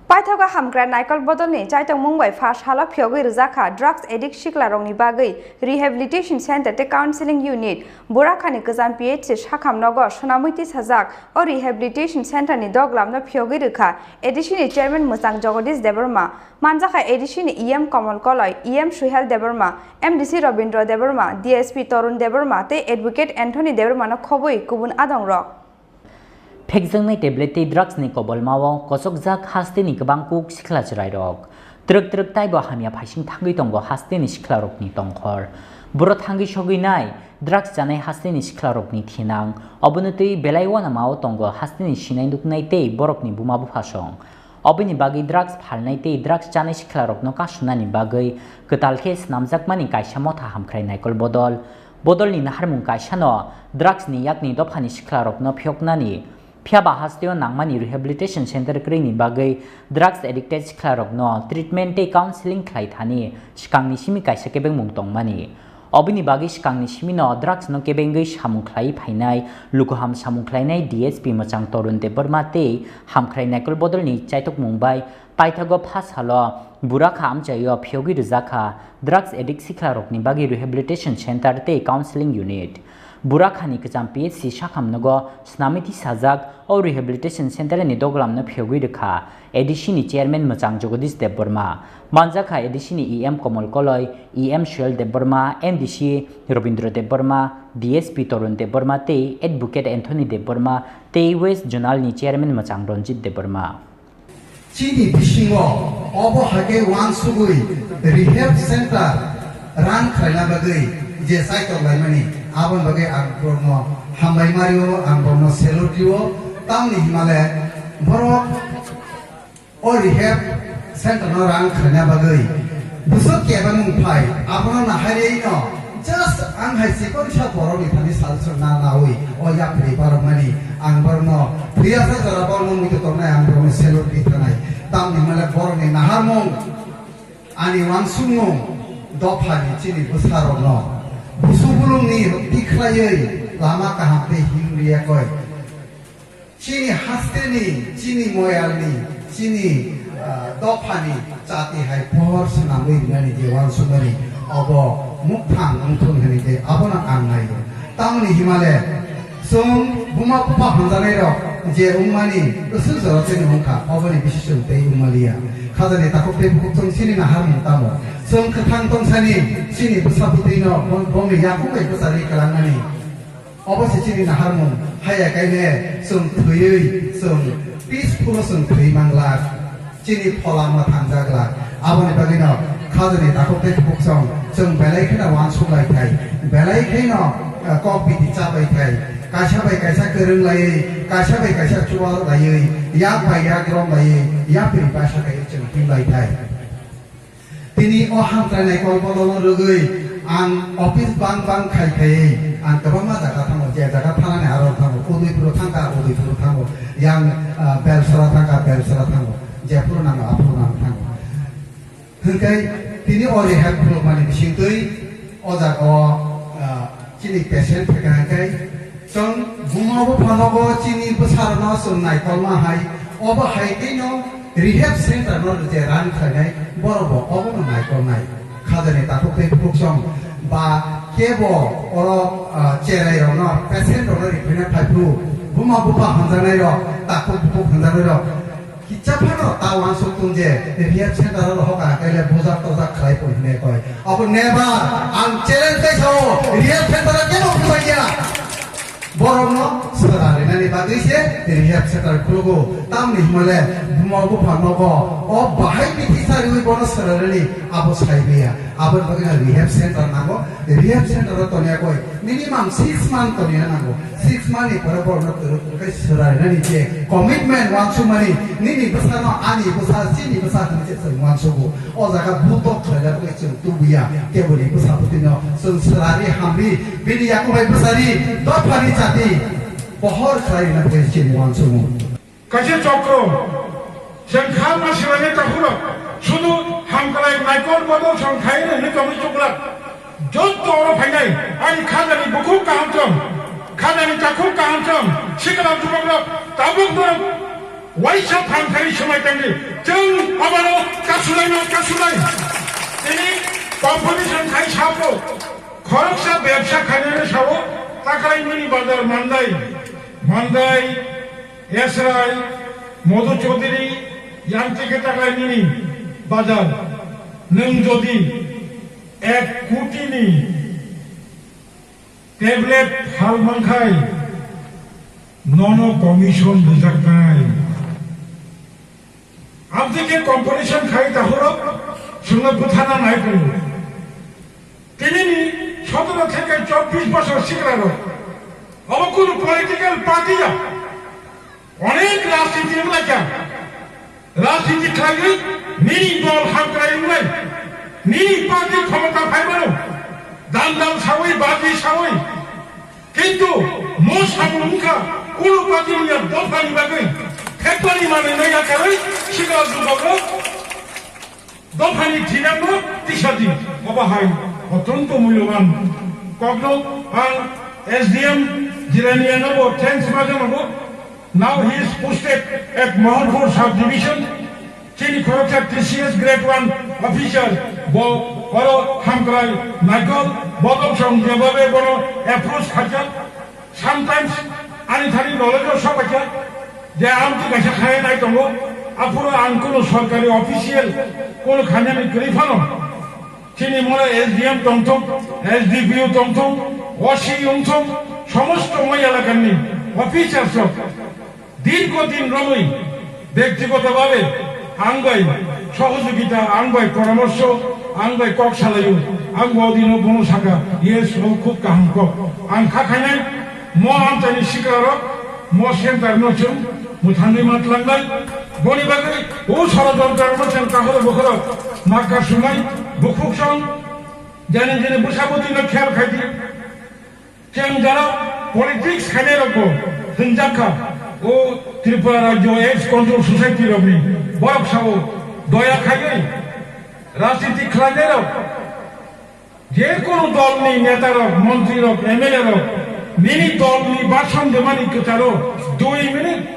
Paithago hamkrai Naikol Bodolni chaitokmung bai pha salo phiyogwi rwjakha drugs addict siklarokni bagwi rehabilitation center tei counseling unit. Burakhani kwcham P H C sakham nogo swnamwi tisajak o rehabilitation center ni doglamno phiyogwi rwkha A D C ni chairman mwchang Jagadish Debbarma, manjakha A D C ni E M Kamal Koloi, E M Suhel Debbarma, M D C Robindra Debbarma, D S P Torun Debbarma tei Advocate Anthony Debbarmano khobwi kubun adongrok. Phekjaknai tablet tei drugs ni kobolmao kochokjak hasteni kwbang kuk sikla chwrairok. Twrwk twrwk taibo hamya phaising thangwi tongo hasteni siklarokni tongkhor. Buro thangwi sogwi nai, drugs chanai hasteni siklarokni thinang. Obono twi belai uanamao tongo hasteni sinai nuknai tei borokni buma buphasong. Oboni bagwi drugs phalnai tei drugs chanai siklarokno kasunani bagwi kwtal khe snamjakmani kaisa motha hamkrai Naikol Bodol. Bodolni naharmung kaisano drugs ni yakni dophani siklarokno phiyoknani, phiyaba hasteo nangmani rehabilitation center kwrwini bagwi drugs addicted siklarokno treatment tei counseling khlai thani swkangni simi kaisa kebengmung tongmani. Obini bagwi swkangni simino drugs no kebengwi samung khlai phainai, lukuham samung khlainai D S P mwchang Torun Debbarma tei hamkrai Naikol Bodolni chaitokmung bai paithago pha salo Burakha amchaio phiyogwi rwjakha drugs addict siklarokni bagwi rehabilitation center tei counseling unit. Burakhani kwcham P H C sakham nogo snami tisajak o rehabilitation center ni doglamno phiyogwi rwkha A D C ni chairman mwchang Jagadish Debbarma. Manjakha A D C ni E M Komol Koloi, E M Suel Debbarma, M D C Robindra Debbarma, D S P Torun Debbarma tei Advocate Anthony Debbarma tei West Zonal ni chairman mwchang Ranjit Debbarma. Chini bisingo obo hai khe uansugwi rehab center run khlaina bagwi je chaitok laimani, aboni bagwi ang borokno hambai mario, ang borokno salute rio. Tamni himale borok o rehab center no run khlaina bagwi bwswk kebengmung phai, abono naharwi no just ang hai chikon sa borokni thani sal sal na nawi o yapri borok mani ang borokno thwiya sa jora borokno muitu tongnai, ang borokno salute ri thanai. Tamni himale borokni naharmung, ani uansukmung dophani chini bwsarokno busu bulungni rwkti khlaiwi lama kaham tei himriya koi. Chini hasteni, chini moyalni, chini, ah, dophani chati hai pohor swnamwi rinani je uansukmani obo mukthang wngthung hwnwi khe abono ang naio. Tamoni himale chwng buma bupha hamjaknairok je wngmani bwswk jora chini wngkha, oboni bisi chwng tei wngmaliya. Khajani takhuk tei bukhuk chwng chini naharmung tamo? Chwng kwthang tongsani chini bwsa bwtwino bo-, bongni yakung bai bwcharwi kwlangnani. Obo se chini naharmung, haya kaile chwng thwiwi, chwng peaceful o chwng thwi manglak, chini phola mwthangjaglak. Aboni bagwino khajani takhuk tei bukhuk chwng, chwng belai kheno uansuk lai thai, belai kheno, eh, kok biti cha bai thai, kaisa bai kaisa kwrwng laiwi, kaisa bai kaisa chuba laiwi, yak bai yak rom laiwi, yapri basa kaiwi chwng him lai thai. Tini o hamkrai Naikol Bodolno rwgwi ang office bang bang khai khaiwi ang kwbangma jaga thango, je jaga thanani aro thango, Udaipuro thangkha, Udaipuro thango, yang, ah, Belsora thangkha, Belsora thango, jephuru nango aphuru nango thango. Hwnkhe tini o rehab khulukmani bisingtwi o jaga o, ah, chini patient phaikha hwnkhe, chwng buma bupha nogo chini bwsarokno chwng naikolma hai, obo hai tei no rehab center no je run khlainai, borok bo obono naikolnai. Khajani takhuk tei bukhuk chwng ba kebo oro, ah, cherai rokno, patient rokno rikhlaina phaiphuru, buma bupha hamjaknai rok, takhuk bukhuk hamjaknai rok, Kicha phano ta uansuk tong je rehab center o rohok a kele bujak tojak khlai pon hwnwi koi. Abo never, ang challenge khai sao, rehab center o kebo bujak ya. Borokno sera rinani bagwi se rehab center khulugo. Tamni himale buma bupha nogo o bahai bithi sariwi bono sera rini abo sai biya. Aboni bagwi no rehab center nango. Rehab center o toniya koi. Minimum six month toniya nango. Six month ni pore borokno kwrwk kwrwk khe swrainani je commitment uansukmani, nini bwsano ani bwsa, chini bwsa hwnwi se chwng uansugo. O jaga butok khlaina bagwi chwng tubuya, keboni bwsa bwtwino chwng swrari hamri, bini yakubai bwsari, dophani chati pohor khlaina bagwi chini uansugo. Kaisa chokro, chwng kha ma sibaini takhurok, sudu hamkrai naikol bodol chwng khaino hwnwi tongwi chuklak. Jotto oro phainai, ani khajani bukhuk kaham chwng, khajani takhuk kaham chwng, sikla jubakrok, tabuk norok waisa phan khai swmai tangdi. Chwng abono kasulaino kasulai. Tini competition khai sabo, khoroksa bebsa khainani sao, takhwlai nini bazar Mandai, Mandai, Esrai, Madhu Chaudhary, yang tike taklai nini bazar. Nwng jodi ek koti ni tablet hal mankhai, nono commission rwjaknai. Amtike competition khai tahurok, chwngno bwthana nai phuru. Tinini sotoro theke chobbish bosor siklarok. Obo kunu political party ya. Onek rajniti wnglaikha. Rajniti khlaiwi nini dol hamkrai wngnai. Nini party khomota phaimano. Dandal sawi, baji sawi. Kintu mo samung wngkha, kunu party ni ya dophani bagwi. Khekbani manwi nai yakarwi sikla jubago. Dophani thinangno tisa di, obo hai. Otronto mulyoban kokno ang S D M Jiraniano bo thanks ma janago. Now he is posted at Mohanpur subdivision. Chini khoroksa T C S grade one officer bo oro hamkrai naikol bodol song jebabe bono approach khaijak. Sometimes ani thani knowledge o sok khaijak je ang tu kaisa khainai tongo. Aphuru ang kuno sorkari official kuno khainani kwrwi phano. Chini mora S D M tongthok, S D P O tongthok, O C wngthok, somosto moi elakani officers rok dirgo din romwi bektigotobabe ang bai sohojogita, ang bai poramorso, ang bai kok salaio, ang bo dino bono saka, yes, o khub kaham kok. Ang kha khainai mo amchaini sikrarok, mo center no chwng mwthangwi ma tlangnai. Boni bagwi o sorojontro no chwng kahoro bokhoro ma kasumai, bukhuk song, jani jani bwsabwtwi no khel khai di. Chwng jara politics khainai rok bo hwnjak kha, o Tripura Rajyo Aids Control Society rokni borok sao doya khaiwi rajniti khlainai rok. Je kono dol ni neta rok, montri rok, M L A rok nini dol ni bhasan demani kwcharo dui minute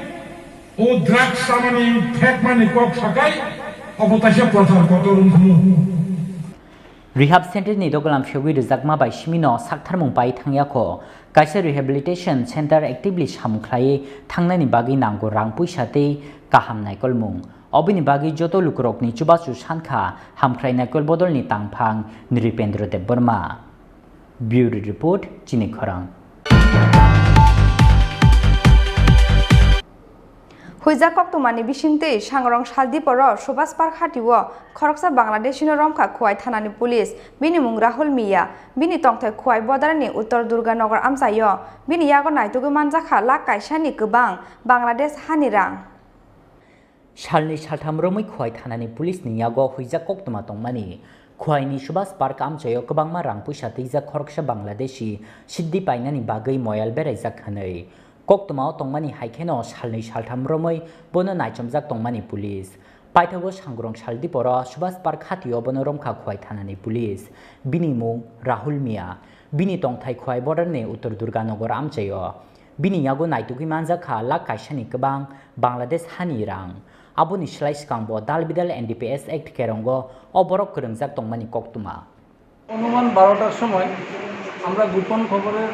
o drugs chamani phekmani kok sakai obo taisa prochar kotor wngkhumu. Rehab Center ni dogolam phiyogwi rwjakma bai simino saktharmung pai thangyakho. Kaisa Rehabilitation Center actively samung khlaiwi thangnani bagwi nango rang puisa tei kaham naikolmung. Oboni bagwi joto lukurokni chubachu sankha Hamkhrai Naikol Bodolni tangphang Nripendra Debbarma. Bureau Report, Chini Khorang. Huijak koktwmani bisingtwi Sangrong Saldiporo Subas Park hatio khoroksa Bangladeshino romkha Khowai thanani police, bini mung Rahul Miya, bini tongthai Khowai Bodarani Uttor Durganagar amchaio, bini yago naitugwi manjakha lakh kaisani kwbang Bangladesh hani rang. Salnwi saltham romwi Khowai thanani police ni yago huijak koktwma tongmani. Khowaini Subas Park amchaio kwbangma rang puisa twijak khoroksa Bangladeshi siddi painani bagwi moyal beraijak hwnwi. Koktwmao tongmani hai kheno salnwi saltham romwi bono naichomjak tongmani police. Paithago Sangrong Saldiporo Subas Park hatio bono romkha Khowai thanani police. Bini mung Rahul Miya. Bini tongthai Khowai Bodarni Uttor Durganagar amchaio. Bini yago naitugwi manjakha lakh kaisani kwbang Bangladesh hani rang. Aboni slai swkangbo dal bidal N D P S Act kerongo o borok kwrwngjak tongmani koktwma. অনুমান বারোটার সময় আমরা গোপন খবরের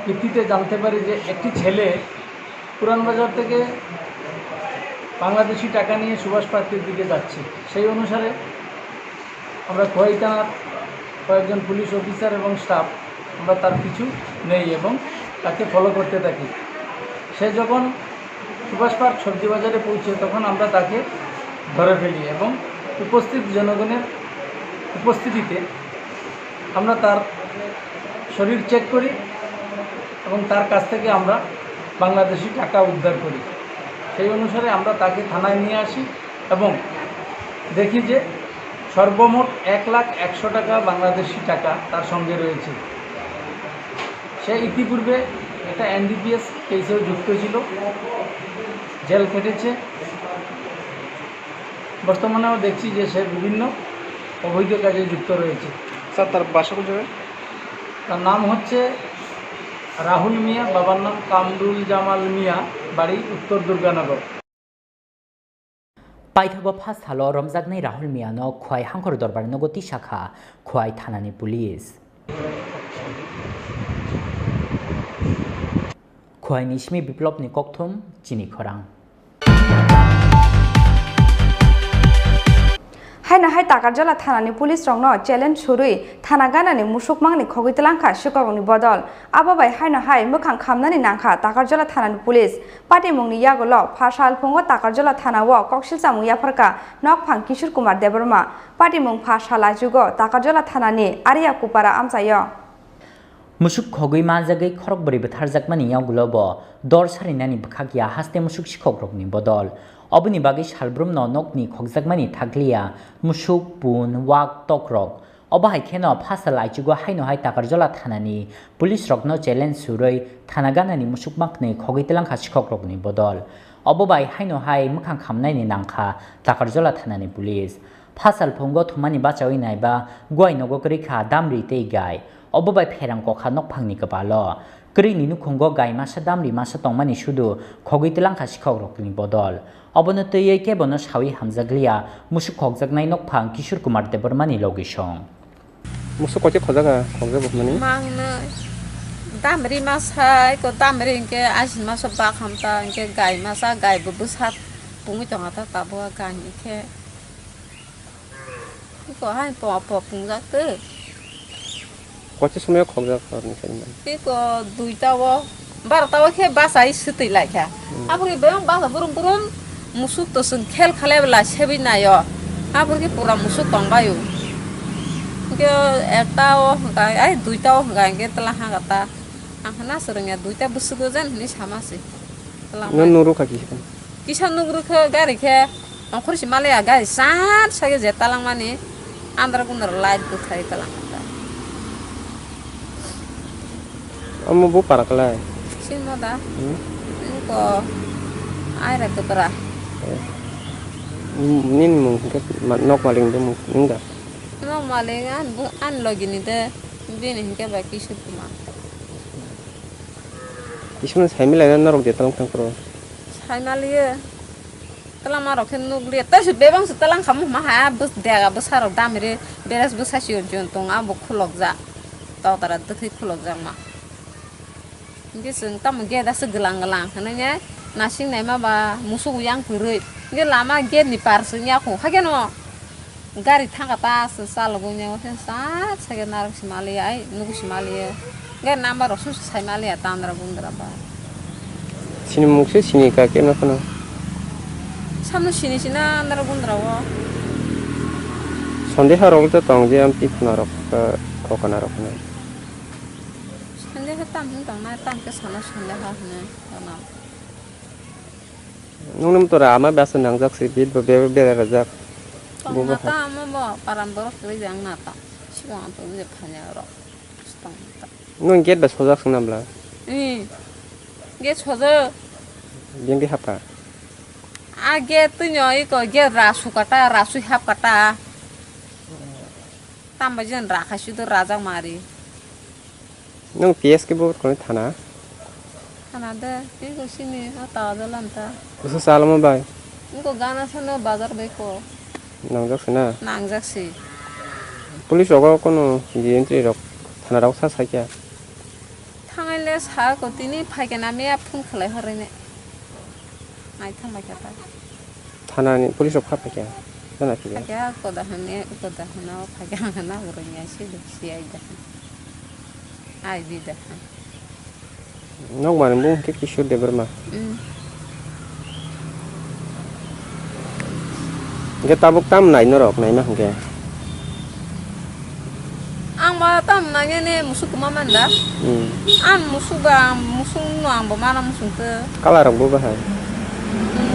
ভিত্তিতে জানতে পারি যে একটি ছেলে পুরানবাজার থেকে বাংলাদেশি টাকা নিয়ে সুভাষ পার্কের দিকে যাচ্ছে। সেই অনুসারে আমরা খোয়াই থানার কয়েকজন পুলিশ অফিসার এবং স্টাফ আমরা তার পিছু নেই এবং তাকে ফলো করতে থাকি। সে যখন সুভাষ পার্ক সবজি বাজারে পৌঁছে তখন আমরা তাকে ধরে ফেলি এবং উপস্থিত জনগণের উপস্থিতিতে আমরা তার শরীর চেক করি এবং তার কাছ থেকে আমরা বাংলাদেশি টাকা উদ্ধার করি। সেই অনুসারে আমরা তাকে থানায় নিয়ে আসি এবং দেখি যে সর্বমোট এক লাখ একশো টাকা বাংলাদেশি টাকা তার সঙ্গে রয়েছে। সে ইতিপূর্বে একটা এনডিপিএস কেসেও যুক্ত ছিল, জেল খেটেছে। বর্তমানেও দেখছি যে সে বিভিন্ন অবৈধ কাজে যুক্ত রয়েছে। স্যার, তার বাসা কোন জায়গায়? তার নাম হচ্ছে রাহুল মিয়া, বাবার নাম কামরুল জামাল মিয়া, বাড়ি উত্তর Durganagar. Paithago pha salo romjaknai Rahul Miyano Khowai Hangkhor Dorbar nogo tisakha Khowai thanani police. Khowai ni simi Biplop ni kokthum chini khorang. Haino hai Takarjala thanani police rokno challenge surwi thana ganani musuk mangni khogwi tlangkha sikhok rokni bodol. Abo bai haino hai mwkhang khamnani nangkha Takarjala thanani police. Patimungni yagulo pha sal phungo Takarjala thanao koksil chamung yapharkha nokphang Kishore Kumar Debbarma. Patimung pha sal achugo Takarjala thanani Arya Kupara amchaio. Musuk khogwi manjagwi khorokbrwi bwtharjakmani yagulo bo dor sarinani bwkhak ya haste musuk sikhokrokni bodol. Oboni bagwi salbrumno nokni khokjakmani thakliya musuk, pun, wak, tokrok. Obo hai kheno pha sal aichugo haino hai Takarjala thanani police rokno challenge surwi thana ganani musuk maknwi khogwi tlangkha sikhokrokni bodol. Obo bai haino hai mwkhang khamnaini nangkha Takarjola thanani police. Phasal phungo thumani bachawi naiba guai nogo kwrwi kha damri tei gai. Obo bai pherang kokha nokphangni kwpalo. Kwrwini nukhungo gai masa damri masa tongmani sudu khogwi twlangkha sikhokrokni bodol. Obono twiwi kebono sawi hamjakliya musuk khokjaknai nokphang Kishore Kumar Debbarmani logisong. Musuk koche khojak a, khojak bo mani. Mangnwi. Damri masa, eko damri hinkhe asin masa bak hamta, hinkhe gai masa, gai bo bwsa pungwi tongo ta tabuk a gai hinkhe. Eko hai po po pungjak twi. Koche somoyo khojak a, ni sai mani. Eko duita o. Barota o khe bachai swtwi lai kha. Hmm. Aphuru bebak basa burum burum musuk to chwng khel khalai bwla sebwi naio. Aphuru khe pura musuk tong bai o. Hinkhe ekta o hwnkha, ai duita o hwnkha hinkhe twla ha kha ta. Ang khe na swrwngya duita bwswk o jan hinwi sama se. Twla no mai. Nurukha kisa. Kisa nugrukhe gari khe ongkhorsi maliya gari chat sage je talangmani andra gundra light bwthai talangkha. Omo bo para kwlai. Simo da. Hmm? Niko aira kwpra. Eh. Nini mung hwnkhe ma-, nok malik ni mung wng da? Nok malik an bo, an logi ni de bini hwnkhe bai Kishore Kumar. Kishore sai milai na norok de talong thang pro. Sai maliye. Twlangmarok khe nukliya. Tei se bebak se twlang khamu hwnma ha, bwsa dega bwsarok damri, beres bwsa siyon siyon tongo, abo khulokjak. Totara twtwi khulokjakma. Hinkhe chwng tamo gate aswk gwlang gwlang hwnwi nasing naima ba musuk yang kwrwi. Hinkhe lama gate ni par se wngya kho, hakhe no. Gari thangkha ta se chalogwi nw, sa sake narok se maliya, ai nugo se maliya. Gari number rok se sai maliya ta andra gundra ba. Sini mung se sini ka keno phano. Samno sini sina andra gundra o. Sondeha rok to tong je amtwi khuna rok, eh, khokana rok khuna. Sondeha tam hin tong na tam ke sana sondeha hne tong na. Nungni motora ama basa nangjak si bit bo be-, bera rajak. Bo Tongna bo ta amo bo paran borok kwrwi jang na ta. Sigo ang tong je phanya rok. Tong ta. Nung gate ba sojak sung nabla? Hmm. Gate sojak. Biyang di hapa? A gate twi nyo iko gate ra su kata, ra sui hap kata. Tamba jen ra khai su do rajak mari. Nwng P S khe bo kono thana? Thana de, tei bo sini o tawa dolan ta. Kusu salamo bai? Niko gana sano bazar bai ko. Nangjak sina? Nangjak si. Police rogo kono entry rok thana rok sa saikya? Thangai le sa ko tini phaikhe na meya phone khlai horene. Naithok naikha ta. Thanani police rok kha phaikha, jana phikha. Phaikha, koda hwnwi, koda hwnwi, phaikha hwnwi, borok ya si de, si ai da. Ai di da. Nok mani bung khe Kishore Debbarma. Mm. Hingke tabuk tam nai norok naima hingke. Ang ma tam nangya ne musuk kwma man da. Hmm. Ang musuk ba, musuk no ang bo mana musuk te. Colour rok bo bahai.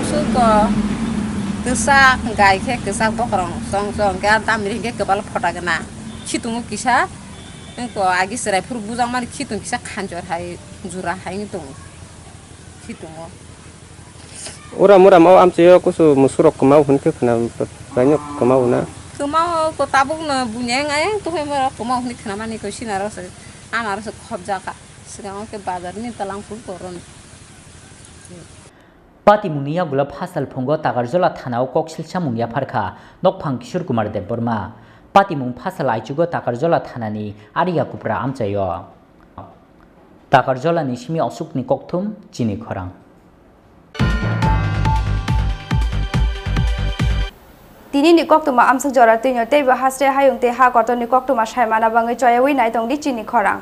Musuk ko kwchak, gai khe kwchak bokorong chong chong khe, ang tam ri hingke kwbal phota gana. Khitung kisa, ko agi chwrai phuru bujang mani khitung kisa khanchor hai jura hai wng tongo. Khitungo. Uram uram o amchaio kusu musurok kwmao hwn khe khna, baino kwmao na. Kwmao ko tabuk no bunyang ayang tukhai moro kwmao hwnwi khna mani ko sinaro se, amaro se khobjak kha. Swkang o khe bazar ni talang phuru koron. Patimungni yagulo phasal phungo Takarjola thanao koksil chamung yaphar kha nokphang Kishore Kumar Debbarma. Patimung phasal aichugo Takarjola thanani Ariga Kupra amchaio. Takarjolani simi osukni kokthum chini khorang. Tinini koktwma amswk jora twino teibo hasre hayung tei ha kotorni koktwma saimana bagwi choyawi nai tongdi chini khorang.